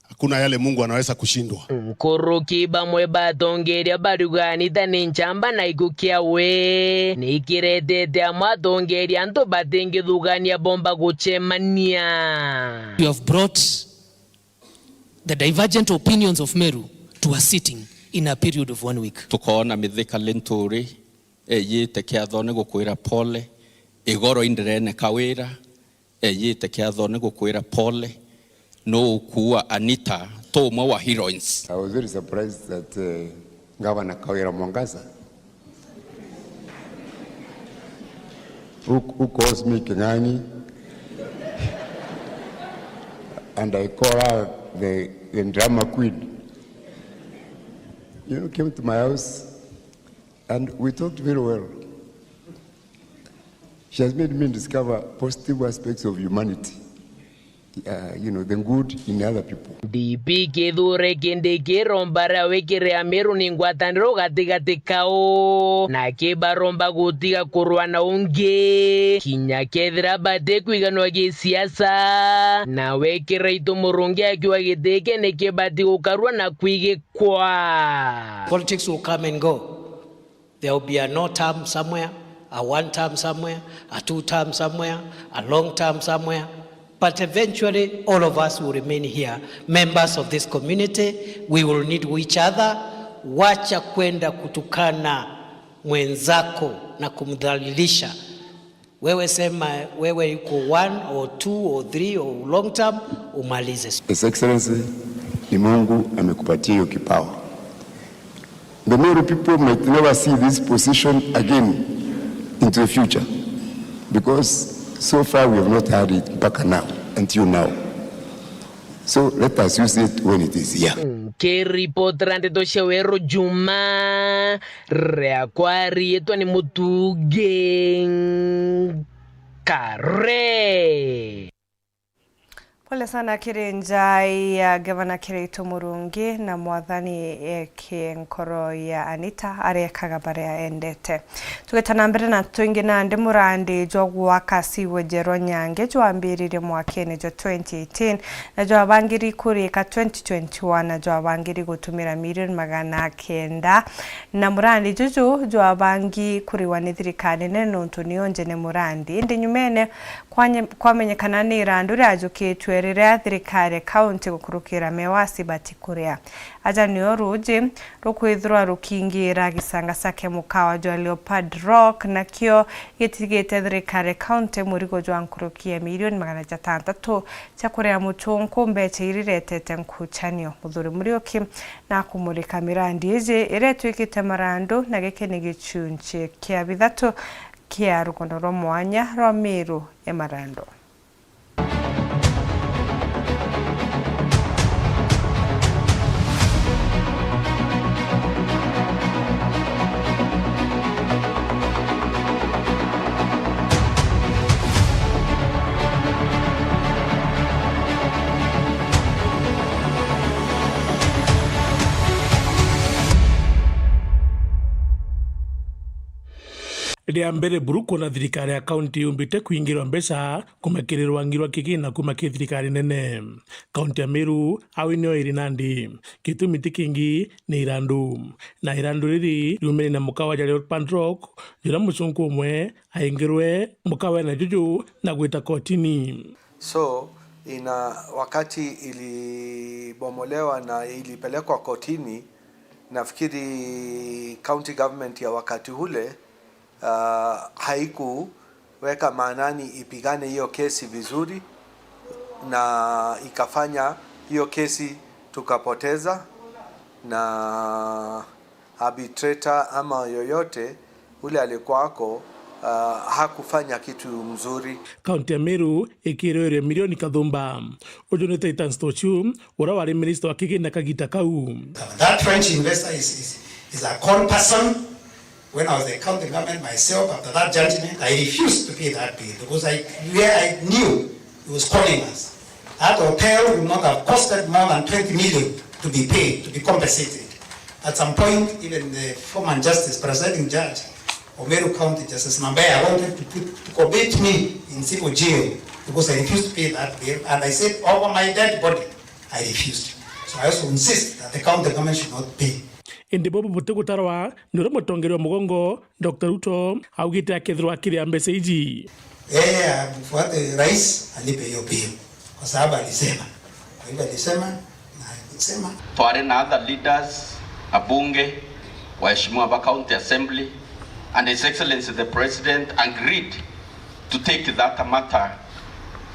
Hakuna yale Mungu anaweza kushindwa. Nkuruki bamwe batongeria barugani ta ni nchamba na iku kia we, ni kiretete amwe atongeria antu batingithugania bomba gucemania. You have brought the divergent opinions of Meru to a sitting in a period of one week. Tukoona Mithika Linturi eyite kiathone gukwira pole, igoro inderene Kawira eyite kiathone gukwira pole, nuukua Anita, tumwe wa heroines. I was very surprised that, uh, Governor Kawira Mwangaza, who, who calls me King'ang'i, and I call her the, the drama queen, you know, came to my house and we talked very well. She has made me discover positive aspects of humanity. Uh, you know, the good in other people. D P Kithure Kindiki iromba ria wikire Amiru ni ngwataniro gatigati kao, na kibaromba gutiga kurwa na ungi, kinya kethira batikwiganwa gisiasa. Na wikire Itu Murungi akiuga giti giki ni kibati gukarua na kwigikwa. Politics will come and go. There will be a no term somewhere, a one term somewhere, a two term somewhere, a long term somewhere. But eventually, all of us will remain here, members of this community. We will need each other. Wacha kwenda kutukana mwenzako na kumdhalilisha. Wewe sema wewe yuko one or two or three or long term, umalize. His Excellency, ni Mungu amekupatia hiyo kipawa. The Meru people might never see this position again into the future, because so far we have not had it mpaka now, until now. So let us use it when it is here. Nkiripotera ndeto cia Weru Juma, riakwa riitwa ni Mutugi Nkare. Pole sana kiri njai ya Gavana Kiraitu Murungi na Mwathani eke nkoro ya Anita arekaga baria endete. Tugita na mbere na twingi nandi, murandi jwa gwaka sewage jwa Rwanyange jwambiririe mwakene jwa twenty eighteen na jwabangiri kurika twenty twenty-one na jwabangiri gutumira milioni magana kenda, na murandi juju jwabangi kuriwa ni thirikari nene nontu niyo njene murandi. Indi nyumene kwanye-, kwamenyekana ni irandu riajukitue riria thirikari ya kaunti gukurukira mewa Sibati kuria. Aja nio ruuji rukwithirwa rukingiira gisanga ciake mukawa jwa Leopard Rock, nakio gitigite thirikari ya kaunti murigo jwa nkuruki ya milioni magana jatantatu cia kuria muchunku, mbecha iria iretete nkuchanio. Muthuri Muriuki na kumurika mirandi iji iria itwikite marandu, na giki ni gichunchi kia bithatu kia rugono rwa mwanya rwa Miru ya marandu. Ria mbere buru kwona thirikari ya kaunti yumbite kwingirwa mbeca kuuma kiri rwangi rwa kigina kuuma kiri thirikari nene. Kaunti ya Meru awi nio iri nandi. Gitumi ti kingi, ni irandu. Na irandu riri riumene na mukawa jwa Leopard Rock, juria mucunku umwe aingirwe mukawene juju na gwita kotini. So, ina, wakati ilibomolewa na ilipelekwa kotini, nafikiri county government ya wakati ule, ah, haikuweka maanani ipigane hiyo kesi vizuri, na ikafanya hiyo kesi tukapoteza, na arbitrator ama yoyote ule alikuwa ako, ah, hakufanya kitu mzuri. Kaunti ya Meru ikirwire milioni kathumba. Uju ni Titus Tochu, uria wari minista wa kigina kagita kau. That French investor is, is, He's a con person. When I was the county government myself, after that judgment, I refused to pay that bill because I, where I knew he was calling us. That hotel would not have costed more than twenty million to be paid, to be compensated. At some point, even the former justice, presiding judge of Meru County, Justice Mambea, wanted to, put, to commit me in civil jail because I refused to pay that bill. And I said, over my dead body, I refused. So I also insist that the county government should not pay. Indi bubu butigutarwa ni uria mutongeria wa mugongo, Doctor Ruto, augite akethirwa akiria mbeca iji. Yeye afuate rais alipe hiyo bill kwa sababu alisema. Kwa hivyo alisema na alisema. Twari na other leaders, abunge, waheshimiwa ba county assembly, and His Excellency the President agreed to take that matter,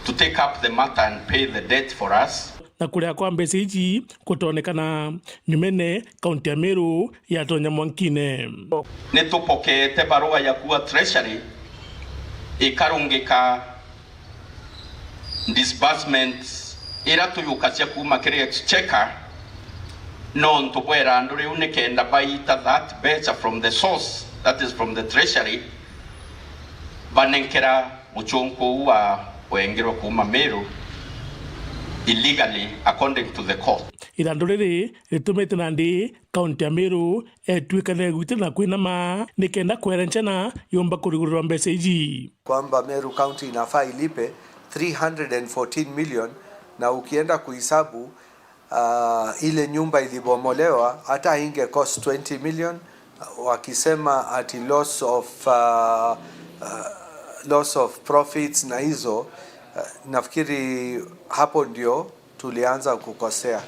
to take up the matter and pay the debt for us. Na kuria kwa mbeca iji kutonekana nyumene, kaunti ya Meru yatonya mwankine. Ni tupokeete barua ya kuuga Treasury ikarungika disbursements ira tuyukacia kuuma kiri exchequer, nontu bwa irandu riu, nikenda baita that mbeca from the source, that is from the Treasury, banenkera mucunku uu wa wengerwa kuuma Meru illegally according to the court. Irandu riri ritumite nandi kaunti ya Meru etuikane gwitira na kwinama nikenda kwerencana yumba kurigurirwa mbeca iji. Kwamba Meru County inafaa ilipe three hundred and fourteen million, na ukienda kuhesabu, ah, ile nyumba ilibomolewa, hata inge cost twenty million, wakisema ati loss of, ah, ah, loss of profits na hizo, ah, nafikiri hapo ndio tulianza kukosea.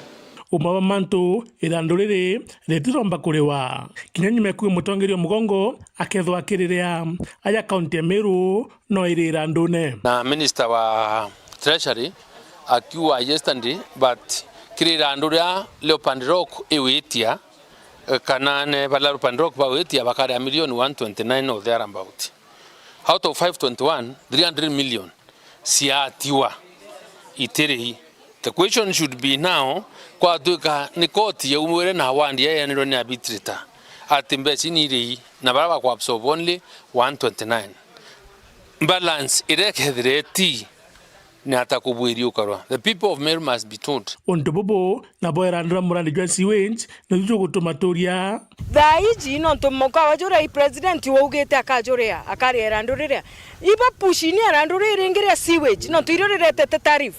Uma bwa mantu, irandu riri ritiromba kuriwa. Kinya nyuma ya kuuga mutongeria mugongo akethwa akiriria, aja kaunti ya Meru no iri irandune. Na minister wa Treasury akiuga yesterday, but kiri irandu ria Leopard Rock iwitia, eh, kana ne bala Leopard Rock bawitia bakaria million one twenty-nine or thereabout. Out of five twenty-one, three hundred million ciatiwa itiri. The question should be now, kwatuika ni koti yaumwire na award yaeanirwe ni arbitrator, ati mbeca ni iri, na bara bakwa absorb only one twenty-nine. Balance iria ikethire iti ni ata kubwiri ukarwa? The people of Meru must be told. Untu bubu nabo irandura murandi jwa sewage, na juju gutuma turia. Thaa iji nontu mukawa juria i president waugite akajuria, akaria irandu riria. Iba push ni irandu riri ringi ria sewage, nontu irio riretete tariff.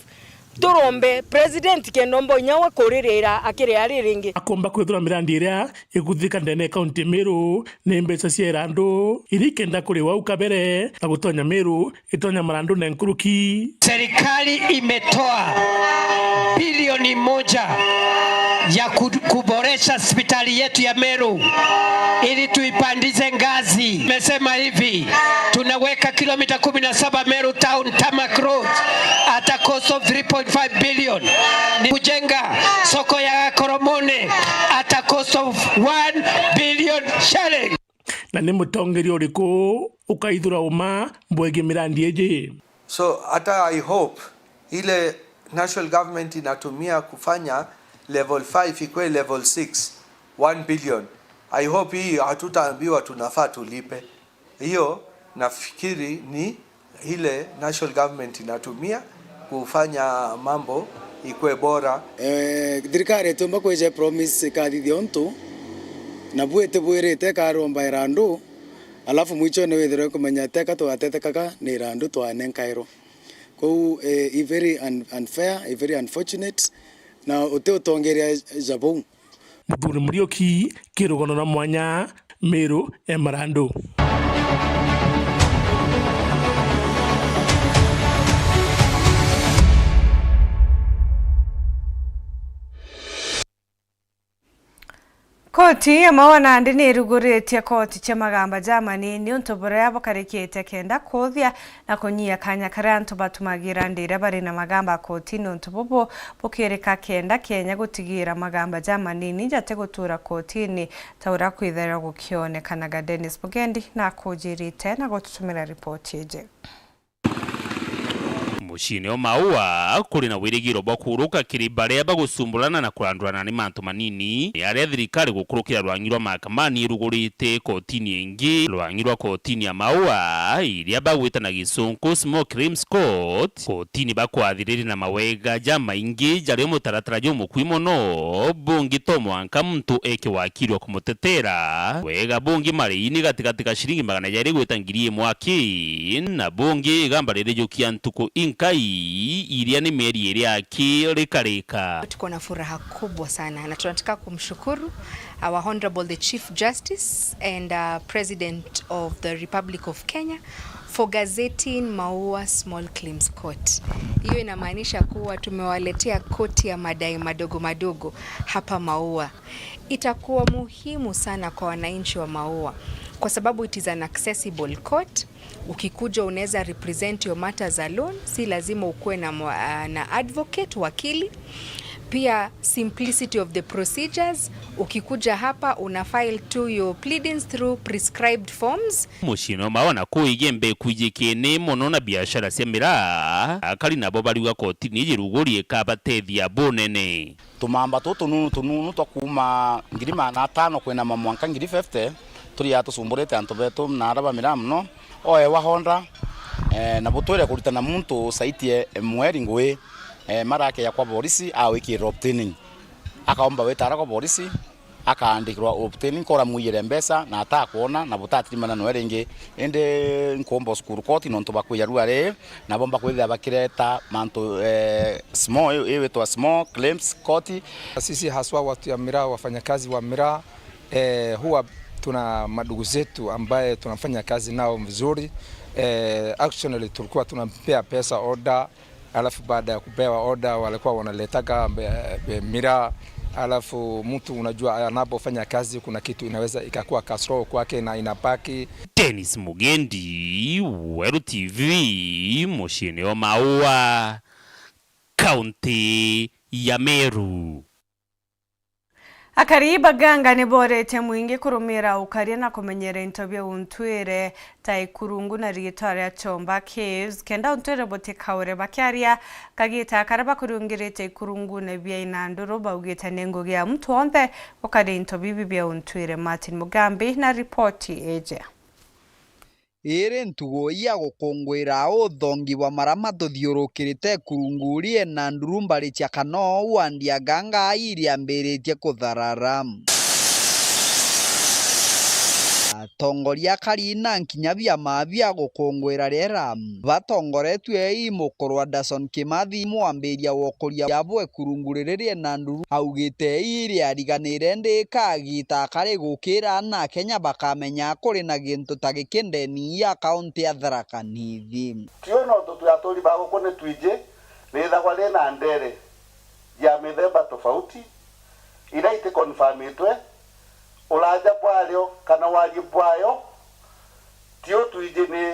Turombe president kenda omba inya we kuririra akiria riringi. Akomba kwithirwa mirandi iria iguthika ndene ya kaunti Meru ni mbeca cia irandu iria ikenda kuriwa au kabere na gutonya Meru itonya marandune nkuruki. Serikali imetoa bilioni moja ya ku-, kuboresha hospitali yetu ya Meru ili tuipandize ngazi. Imesema hivi, tunaweka kilomita kumi na saba Meru Town tarmac road at a cost of three point five billion. Ni kujenga soko ya Koromone at a cost of one billion shilling. Na ni mutongeria uriku ukaithura uma bwegii mirandi iji? So, hata I hope ile national government inatumia kufanya level five ikue level six, one billion. I hope hii hatutaambiwa tunafaa tulipe. Hiyo nafikiri ni ile national government inatumia kufanya mambo ikue bora. Eh, thirikari itiumba kwija promise ikathithia untu, nabu itibwirite ikaromba irandu, alafu mwichone withirwe kumenya teka twatetekaga ni irandu twanenkairwa. Kou, eh, i very un-, unfair, i very unfortunate, na uti utongeria ja bau. Muthuri Muriuki, kirugano na mwanya, Meru e Marandu. Koti ya Maua nandi ni iruguritie koti cia magamba ja manini untu buria bukarikite kenda kuthia na kunyia kanya karia antu batumagira ndiira bari na magamba kotini. Untu bubu bukirika kenda Kenya gutigira magamba ja manini jatigutura kotini ta uria kwithairwa gukionekanaga. Dennis Bugendi nakujirite na gututumira ripoti iji. Muciine o Maua, kuri na wirigiro bwa kuruka kiri baria bagucumburana na kurandurana ni mantu manini, ni aria thirikari gukurukira rwangi rwa mahakamani irugurite kotini ingi, rwangi rwa kotini ya Maua, iria bagwita na gisunku Small Claims Court, kotini bakwathiririe na mawega jamaingi jaria mutaratara jumukui mono, bungi to mwanka muntu eke wakiri wa kumutetera, wega bungi mariini gatigati ga ciringi magana jairi gwita ngiri imwe aki, na bungi igamba ririjukia ntuku inkai, iria ni mieri iri aki rikarika. Tuko na furaha kubwa sana na tunataka kumshukuru our Honorable the Chief Justice and, uh, President of the Republic of Kenya for gazetting Maua Small Claims Court. Hiyo inamaanisha kuwa tumewaletea koti ya madai madogo madogo hapa Maua. Itakuwa muhimu sana kwa wananchi wa Maua kwa sababu it is an accessible court. Ukikuja unaweza represent your matters alone, si lazima ukuwe na mwa-, na advocate, wakili. Pia simplicity of the procedures, ukikuja hapa una file tu your pleadings through prescribed forms. Muciine o Maua na kuigie mbeku ijikini mono na biashara cia miraa, akari nabo bariuga kotini iji ruguri ikabatethia bunene. Tumamba tutu tununu tununu twa kuuma ngiri magana atano kwinama mwanka ngiri fifty, turiaa tucumburite antu betu na aria ba miraa mono. Oewa honda, eh, na butwire kuritana muntu site mweri ngui, eh, marakeya kwa borisi, awikirira obtaining. Akaomba witara kwa borisi, akaandikirwa obtaining, kora mwiyire mbeca na atakwona na butatirimana noe ringi. Indi nkuomba ucukuru koti nontu bakwija rua ri, nabo mbakwithira bakireta mantu, eh, small, i-, iwitwa Small Claims Court. Sisi haswa watu ya miraa, wafanyakazi wa miraa, eh, huwa tuna madugu zetu ambaye tunafanya kazi nao vizuri. Eh, actually tulikuwa tunampea pesa order, alafu baada ya kupewa order walikuwa wanaletaga mbe-, mbe-, miraa, alafu mtu unajua anapofanya kazi kuna kitu inaweza ikakuwa kasoro kwake na inabaki. Dennis Mugendi, Weru T V, muciine o Maua, kaunti ya Meru. Akari ba Ganga ni boretie mwingi kurumira ukaria na kumenyera into bia untwire ta ikurungu na riitwa ria Chomba Caves, kenda untwire butikaure bakiaria kagiita karia bakuriungirite ikurungune bia inanduru, baugite ni ngugi ya muntu wonthe gukaria into bibi bia untwire. Martin Mugambi na ripoti iji. Iri ntugo ya gukunguira uthongi bwa maria matuthiurukirite kurunguri na nduru mbari cia Kanoo wandi ya Ganga iriambiritie kutharara. Atongoria akari na nkinya biama bia gukunguira riera batongoretue i mukuru wa Dason Kimathi, mwambiria wa ukuria bwe kurunguri riria na nduru, augite iriariganire ndi kagiita kari gukira na Kenya bakamenya kuri na gintu ta giki ndeni ya kaunti ya Tharaka Nithi. Tio nontu twi aturi ba guku ni twiji, rithagwa ri na ndere ya mithemba tofauti, iria iti confirmitwe, uraja bwario kana wariu bwayo, tio twiji ni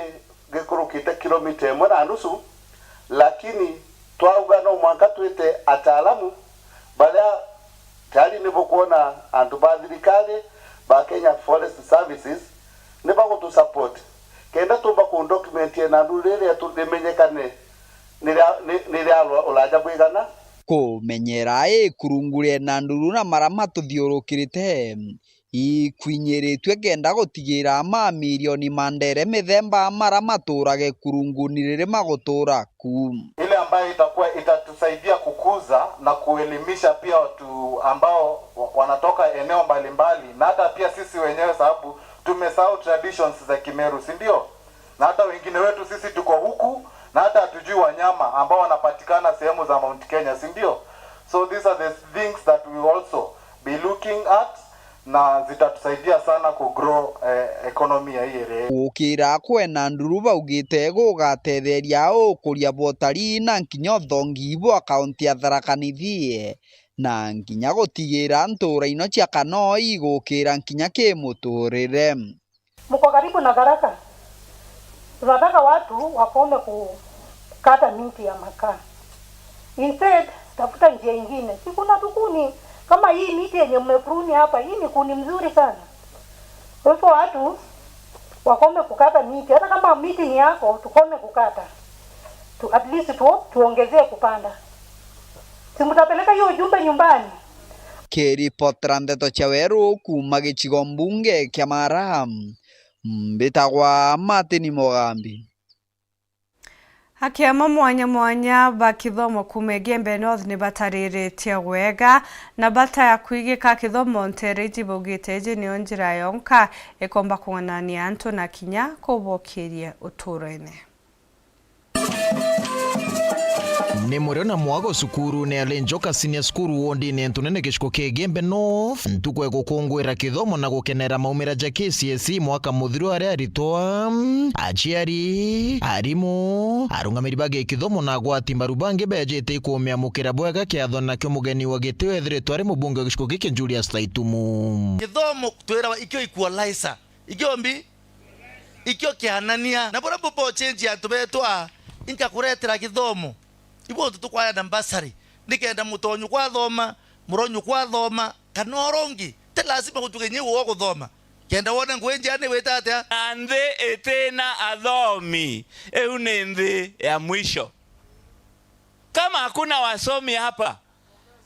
gikurukite kilomita imwe na nusu, lakini twauga no mwanka twite ataalamu baria tayari ni bukwona antu ba thirikari ba Kenya Forest Services ni bagutu support kenda tumba ku document na nduru riria tu-, rimenyekane ni ria, ni, ni ria ura-, uraja bwigana. Kumenyera ikurungure na nduru na maria matuthiurukirite ikwinyiritue kenda gutigira mamirioni ma ndere mithemba maria maturage kurunguni riri magutura ku. Ile ambayo itakuwa itatusaidia kukuza na kuelimisha pia watu ambao wa-, wanatoka eneo mbalimbali, na hata pia sisi wenyewe, sababu tumesahau traditions za Kimeru, si ndio? Na hata wengine wetu sisi tuko huku, na hata hatujui wanyama ambao wanapatikana sehemu za Mount Kenya, si ndio? So these are the things that we will also be looking at, na zitatusaidia sana ku grow, eh, economy ya hii area. Gukira kwena nduru baugite gugatetheria ukuria bwa utarii na nkinya uthongi bwa kaunti ya Tharaka Nithi, na nkinya gutigira ntura ino cia Kanoo igukira nkinya kimuturire. Mko karibu na Tharaka. Tunataka watu wakome kukata miti ya makaa. Instead, tafuta njia ingine. Si kuna tukuni, kama hii miti yenye mmeprune hapa, hii ni kuni mzuri sana. Kwa hivyo watu wakome kukata miti. Hata kama miti ni yako, tukome kukata. Tu-, at least tu-, tuongezee kupanda. Si mtapeleka hiyo ujumbe nyumbani? Kiripotera ndeto cia Weru kuuma gicigo mbunge kia Mara, mbitagwa Martin Mugambi. Akiama mwanya mwanya ba kithomo kuuma Igembe North ni batariritie wega na bata ya kwigika kithomo nteere iji baugite iji niyo njira yonka ikomba kung'anania antu na kinya kubokiria utuurene. Ni murio na mwago cukurune ya Lenjoka Senior School wondine ntunene giciko kia Igembe North, ntuku ya gukunguira kithomo na gukenera maumira ja K C S E mwaka muthiru, aria aritwa, aciari, arimu, arungamiri ba gikithomo na agwati mbaru bangi bejite ikumiamukira bwega kiatho nakio mugeni wa gitio ethiritwe ari mubunge wa giciko giki Julius Taitumu. Kithomo twirawa ikio equalizer, ikio mbi, ikio kianania. Na buria bubochenji antu betu aa, inkakuretera githomo. Ibu untu tukwaya na bursary, nikenda mutonyu kwathoma, muronyu kwathoma, kana urongi. Ti lazima gutuke nyi ugo guthoma. Kenda wone ngui njia ni wita atia? Na nthi itina athomi, iu ni nthi ya mwisho. Kama hakuna wasomi hapa,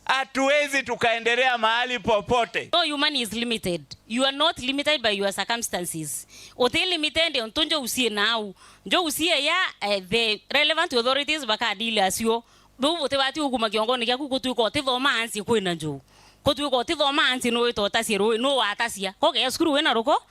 hatuwezi tukaendelea mahali popote. No human is limited. You are not limited by your circumstances. Uti limited ontu njo usie nau. Njo usie ya, eh, the relevant authorities bakadili acio. Buu butibati ukuma kiongone giaku gutwika utithoma ansi kwina njuu. Gutwika utithoma ansi nu wita utacie rui, nu watacia. Kogeya cukuru wina ruko?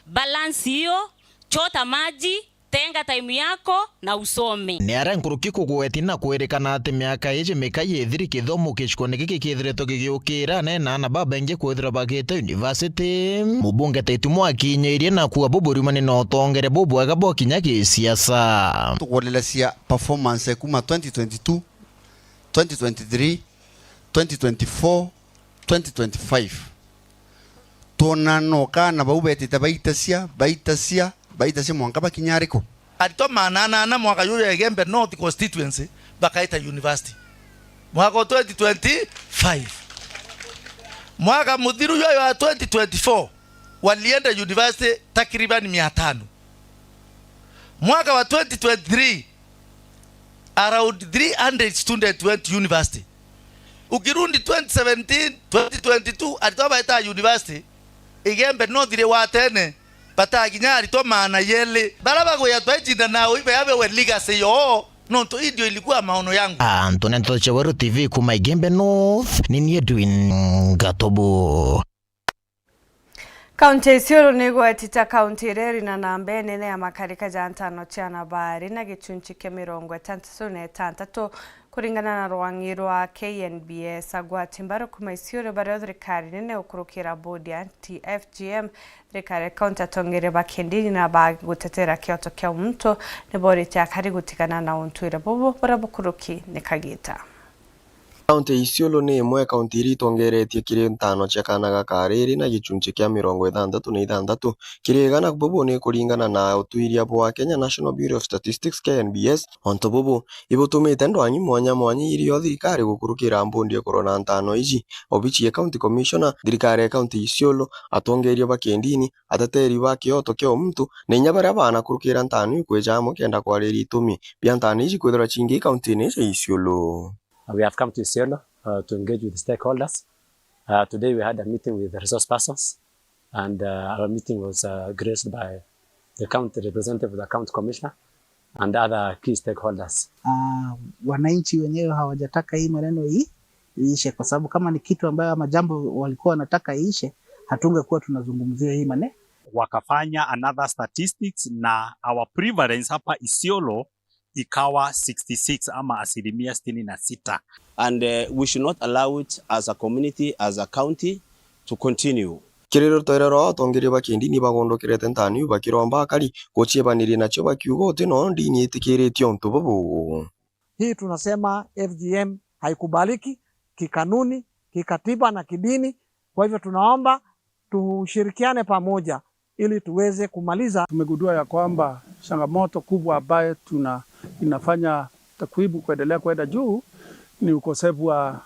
Balance hiyo, chota maji, tenga time yako na usome. Ni aria nkuruki kugweti na kwirikana ati miaka iji mika yithiri kithomo gicikone giki kithiritwe gigiukira, nena na babaingi kwithirwa bagite university. Mubunge Taitumu akinyairie na kuuga buburiumani na utongere bubwega bwa kinya gisiasa. Tukuonelecia performance kuma twenty twenty-two, twenty twenty-three, twenty twenty-four, twenty twenty-five. Twona no kana bau betite baitacia, baitacia, baitacia mwanka bakinya ariku? Aritwa maana anana mwaka juju ya Igembe North Constituency bakaita university. Mwaka wa twenty twenty-five. Mwaka muthiru juju wa twenty twenty-four, walienda university takriban mia tano. Mwaka wa twenty twenty-three, around three hundred students went to university. Ukirundi twenty seventeen, twenty twenty-two, aritwa baita university, Igembe North ri watene, batakinya aritwa maana yeli. Bara bagwia twaicinda nao ibe abewe legacy yoo, nontu hii ndio ilikuwa maono yangu. Antu ni nteto cia Weru T V kuma Igembe North, ni ni Edwin Gatobo. Kaunti ya Isiolo ni igwetite kaunti iria iri na namba inene ya makarika ja ntano cia nabari na gicunci kia mirongo itantatu na itantatu, kuringana na rwang'i rwa K N B S. Agwati mbaru kuma Isiolo baria thirikari nene gukurukira bodi ya anti F G M, thirikari ya kaunti, atongeria ba kindini na ba gutetera kioto kia muntu ni boritie akari gutigana na untwire bubu buria bukuruki ni kagita. Kaunti ya Isiolo ni imwe ya kaunti iria itongeretie kiri ntano cia kaana ga kaariri na gicunci kia mirongo ithanthatu na ithanthatu kiri igana. Bubu ni kuringana na utwiria bwa Kenya National Bureau of Statistics, K N B S. Untu bubu ibutumite ndwang'i mwanya mwanya irio thirikari gukurukira mbundi ya kurora ntano iji. Obici ya County Commissioner, thirikari ya kaunti ya Isiolo, atongeria ba kindini, ateteri ba kioto kia umuntu, na inya baria banakurukira ntano ikwija amwe kenda kwariria itumi bia ntano iji kwithirwa cingi kauntini iji ya Isiolo. Uh, we have come to Isiolo, uh, to engage with stakeholders. Uh, today we had a meeting with the resource persons, and, uh, our meeting was, uh, graced by the county representative of the county commissioner and other key stakeholders. Uh, wananchi wenyewe hawajataka hii maneno hii iishe, kwa sababu kama ni kitu ambayo ama jambo walikuwa wanataka iishe, hatungekuwa tunazungumzia hii maneno. Wakafanya another statistics na our prevalence hapa Isiolo ikawa sixty six ama asilimia sitini na sita. And, uh, we should not allow it as a community, as a county to continue. Kiri rutoire rwao, atongeria ba kindini bagondokirete ntano iu bakiromba akari guciebaniria nacio, bakiuga uti noo ndini itikiritie untu bubu. Hii tunasema F G M haikubaliki kikanuni, kikatiba na kidini. Kwa hivyo tunaomba tushirikiane pamoja ili tuweze kumaliza. Tumegundua ya kwamba changamoto kubwa ambaye tuna, inafanya takwimu kuendelea kwenda juu ni ukosefu wa,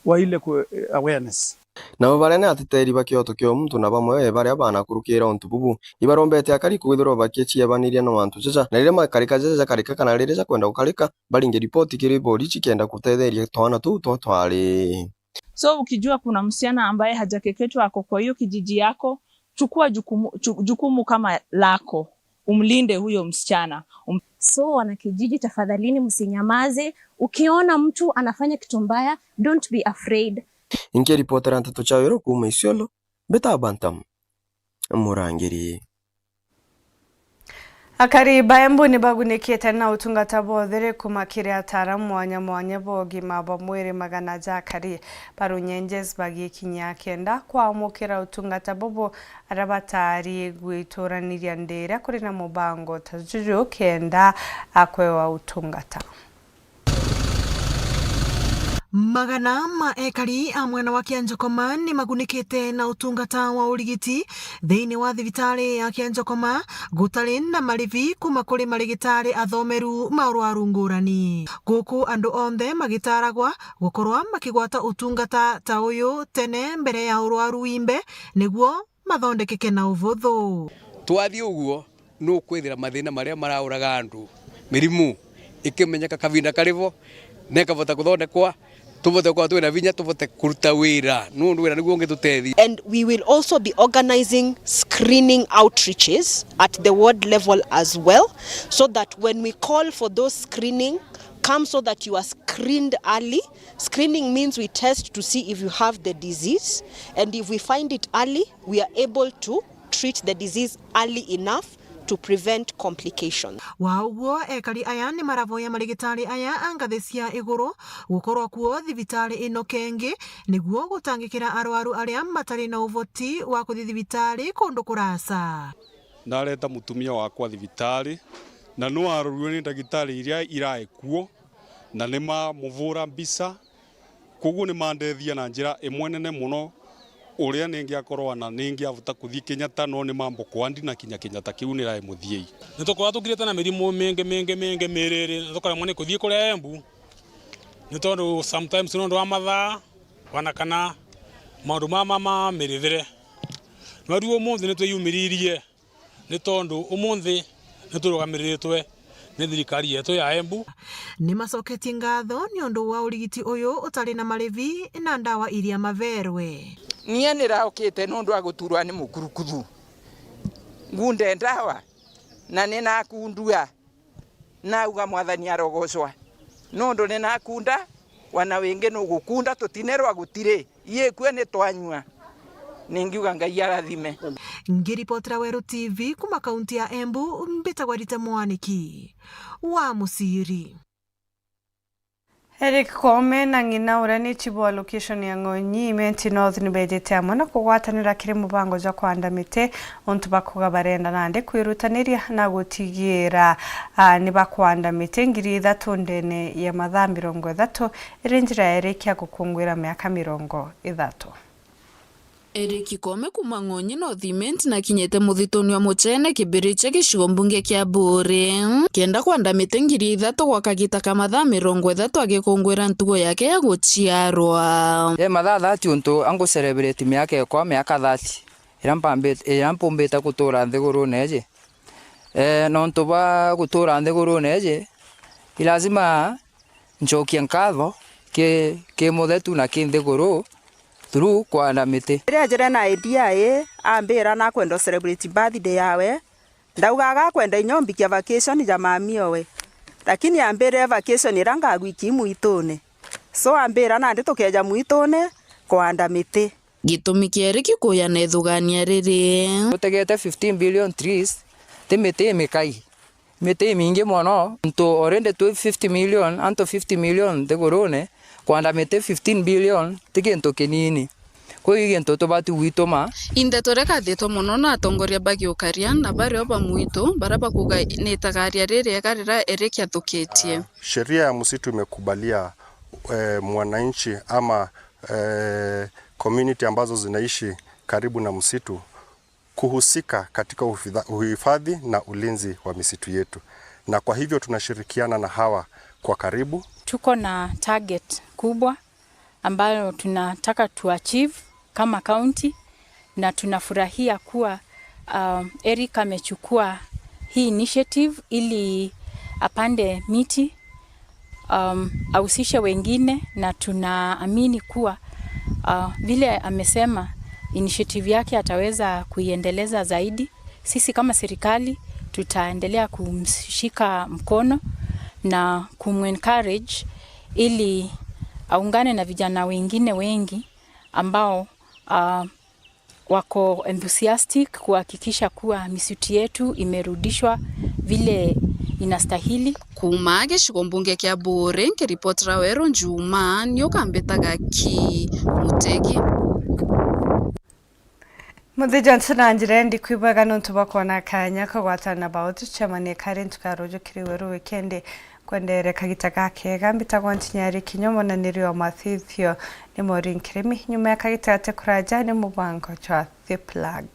wa ile ku-, awareness. Nabo baria ni ateteri ba kioto kia muntu na bamwe baria banakurukira untu bubu, ibarombete akari kwithirwa bakiciebaniria na mantu jaja, na riria makarika jaja jakarika kana riria jakwenda gukarika, baringe ripoti kiri borichi kenda gutetheria twana tuu twa twari. So ukijua kuna msichana ambaye hajakeketwa ako kwa hiyo kijiji yako, chukua jukumu, chu-, jukumu kama lako, umlinde huyo msichana. Um- So wanakijiji, tafadhalini msinyamaze. Ukiona mtu anafanya kitu mbaya, don't be afraid. Nkiripotera nteto cia Weru kuuma Isiolo, mbita Bantam Murangiri. Akari ba Embu ni bagunikite na utungata bwa utheri kuuma kiri ataaramu mwanya mwanya ba ugima bwa mwiri magana ja akari ba Runyenjes bagikinyia kenda kwamukira utungata bubu, aria batari gwituraniria ndiria kuri na mubango ta juju kenda akwewa utungata. Magana ma ekari a mwena wa Kianjokoma ni magunikite na utungata wa urigiti thiini wa thibitari ya Kianjokoma gutari na maribi kuuma kuri marigitari athomeru ma urwaru ngurani. Guku andu onthe magitaragwa gukorwa makigwata utungata ta uyu tene mbere ya urwaru wimbe niguo mathondekeke na ubuthu. Twathi uguo, nukwithira mathina maria marauraga andu, mirimu ikimenyeka kavinda kari vo, na ikavota kuthondekwa, tuvote gukorwa twina vinya, tuvote kuruta wira, nundu wira niguo ungitutethia. And we will also be organizing screening outreaches at the ward level as well, so that when we call for those screening, come so that you are screened early. Screening means we test to see if you have the disease, and if we find it early, we are able to treat the disease early enough to prevent complications. Wa uguo, ekari aya ni maravoya marigitari aya a ngathi cia iguru gukorwa kuo thibitari ino kengi, niguo gutangikira arwaru aria matari na uvoti wa kuthi thibitari kundu kuraca. Ndareta mutumia wakwa thibitari, na no arorue ni ndagitari iria irai kuo, na ni mamuvura mbica. Koguo ni mandethia na njira imwe nene mono, uria ningiakorwa na ningiavota kuthii Kenyatta, no ni mambo kwandi na kinya Kenyatta kiu nirai muthiei. Ni tukoragwa tukirite na mirimu mingi, mingi, mingi miriri, na tukaremwa ni kuthii kuria Embu, ni tondu sometimes nondu wa mathaa, wana kana maundu mama ma mirithire. No riu umunthi ni twiyumiririe. Ni tondu umunthi ni turugamiritwe ni thirikari yetu ya Embu. Ni macoketie ngatho ni undu wa urigiti uyu utari na marivi na ndawa iria maverwe. Nie niraukite nondu wa guturwa ni mukurukuthu. Ngunde ndawa na ninakundua. Nauga, Mwathani arogocwa, nondu ninakunda, wana wingi nugukunda, tutinerwa gutiri. Iikue ni twanyua. Ningiuga, Ngai arathime. Ngiripotera Weru T V kuma kaunti ya Embu, mbitagwa Rita Mwaniki wa Muciri. Eric Koome na ng'ina uria ni chief wa location ya Ng'onyi Imenti North ni beejite amwe na kugwatanira kiri mubango jwa kwanda miti, untu bakuuga barenda nandi kwirutaniria na gutigiira, aa, ni bakwanda miti ngiri ithatu ndene ya mathaa mirongo ithatu, iri njira ya Eric ya gukunguira miaka mirongo ithatu. Eric Koome kuuma Ng'onyi North Imenti nakinyite muthituni wa Muchene Kibiriche gicigo mbunge kia Buuri, kenda kwanda miti ngiri ithatu gwa kagita ka mathaa mirongo ithatu agikunguira ntugo yake ya guciarwa. Ee mathaa thirty untu angu celebrate miaka ekwa miaka thirty, iria mpambi-, iria mpumbite gutura nthigurune iji. Ee, nontu bwa gutura nthigurune iji, i lazima ncokie nkatho ki, ki muthetu na ki nthiguru through kwanda miti. Riria ajire na idea ii, ambira nakwenda celebrate birthday yawe, ndauga agakwenda inya umbikia vacation ja mami owe. Lakini ambirire vacation iria ngagwiki mwitune. So ambira nandi tukeja mwitune kwanda miti. Gitumi kia Eric kuuya na ithugania riri. Tutegete fifteen billion trees, ti miti imikai. Miti imingi mono, antu already twi fifty million, antu fifty million nthigurune, kwanda miti fifteen billion ti gintu kinini. Kwou i gintu tubati gwituma. Indeto iria ikathitwe mono na atongoria ba giukaria na bario ba mwitu, baria bakuuga ni itagaria ririega riria Eric athukitie. Sheria ya msitu imekubalia, eh, mwananchi ama, eh, community ambazo zinaishi karibu na msitu kuhusika katika uhifadha-, uhifadhi na ulinzi wa misitu yetu. Na kwa hivyo tunashirikiana na hawa kwa karibu. Tuko na target kubwa ambayo tunataka tu achieve. kama county, na tunafurahia kuwa, uh, Eric amechukua hii initiative ili apande miti, um, ahusishe wengine, na tunaamini kuwa, uh, vile amesema, initiative yake ataweza kuiendeleza zaidi. Sisi kama serikali tutaendelea kumshika mkono na kumencourage ili aungane na vijana wengine wengi ambao, uh, wako enthusiastic kuhakikisha kuwa misitu yetu imerudishwa vile inastahili. Kuuma gicigo mbunge kia Buuri, nkiripotera Weru Njuma, ni ukambitaga ki Mutegi. Muthee Johnson na Anjira, ndikwibwega nontu bwa kwona kanya kagwatana na bao tucemanie kari ntuka ruju kiri Weru wikendi. Kwendeere kagita gakega, mbitagwa Ntinyari Kinya, mwananiria wa mathithio ni Maureen Kirimi. Nyuma ya kagita gati kuraja ni mubango jwa The Plug.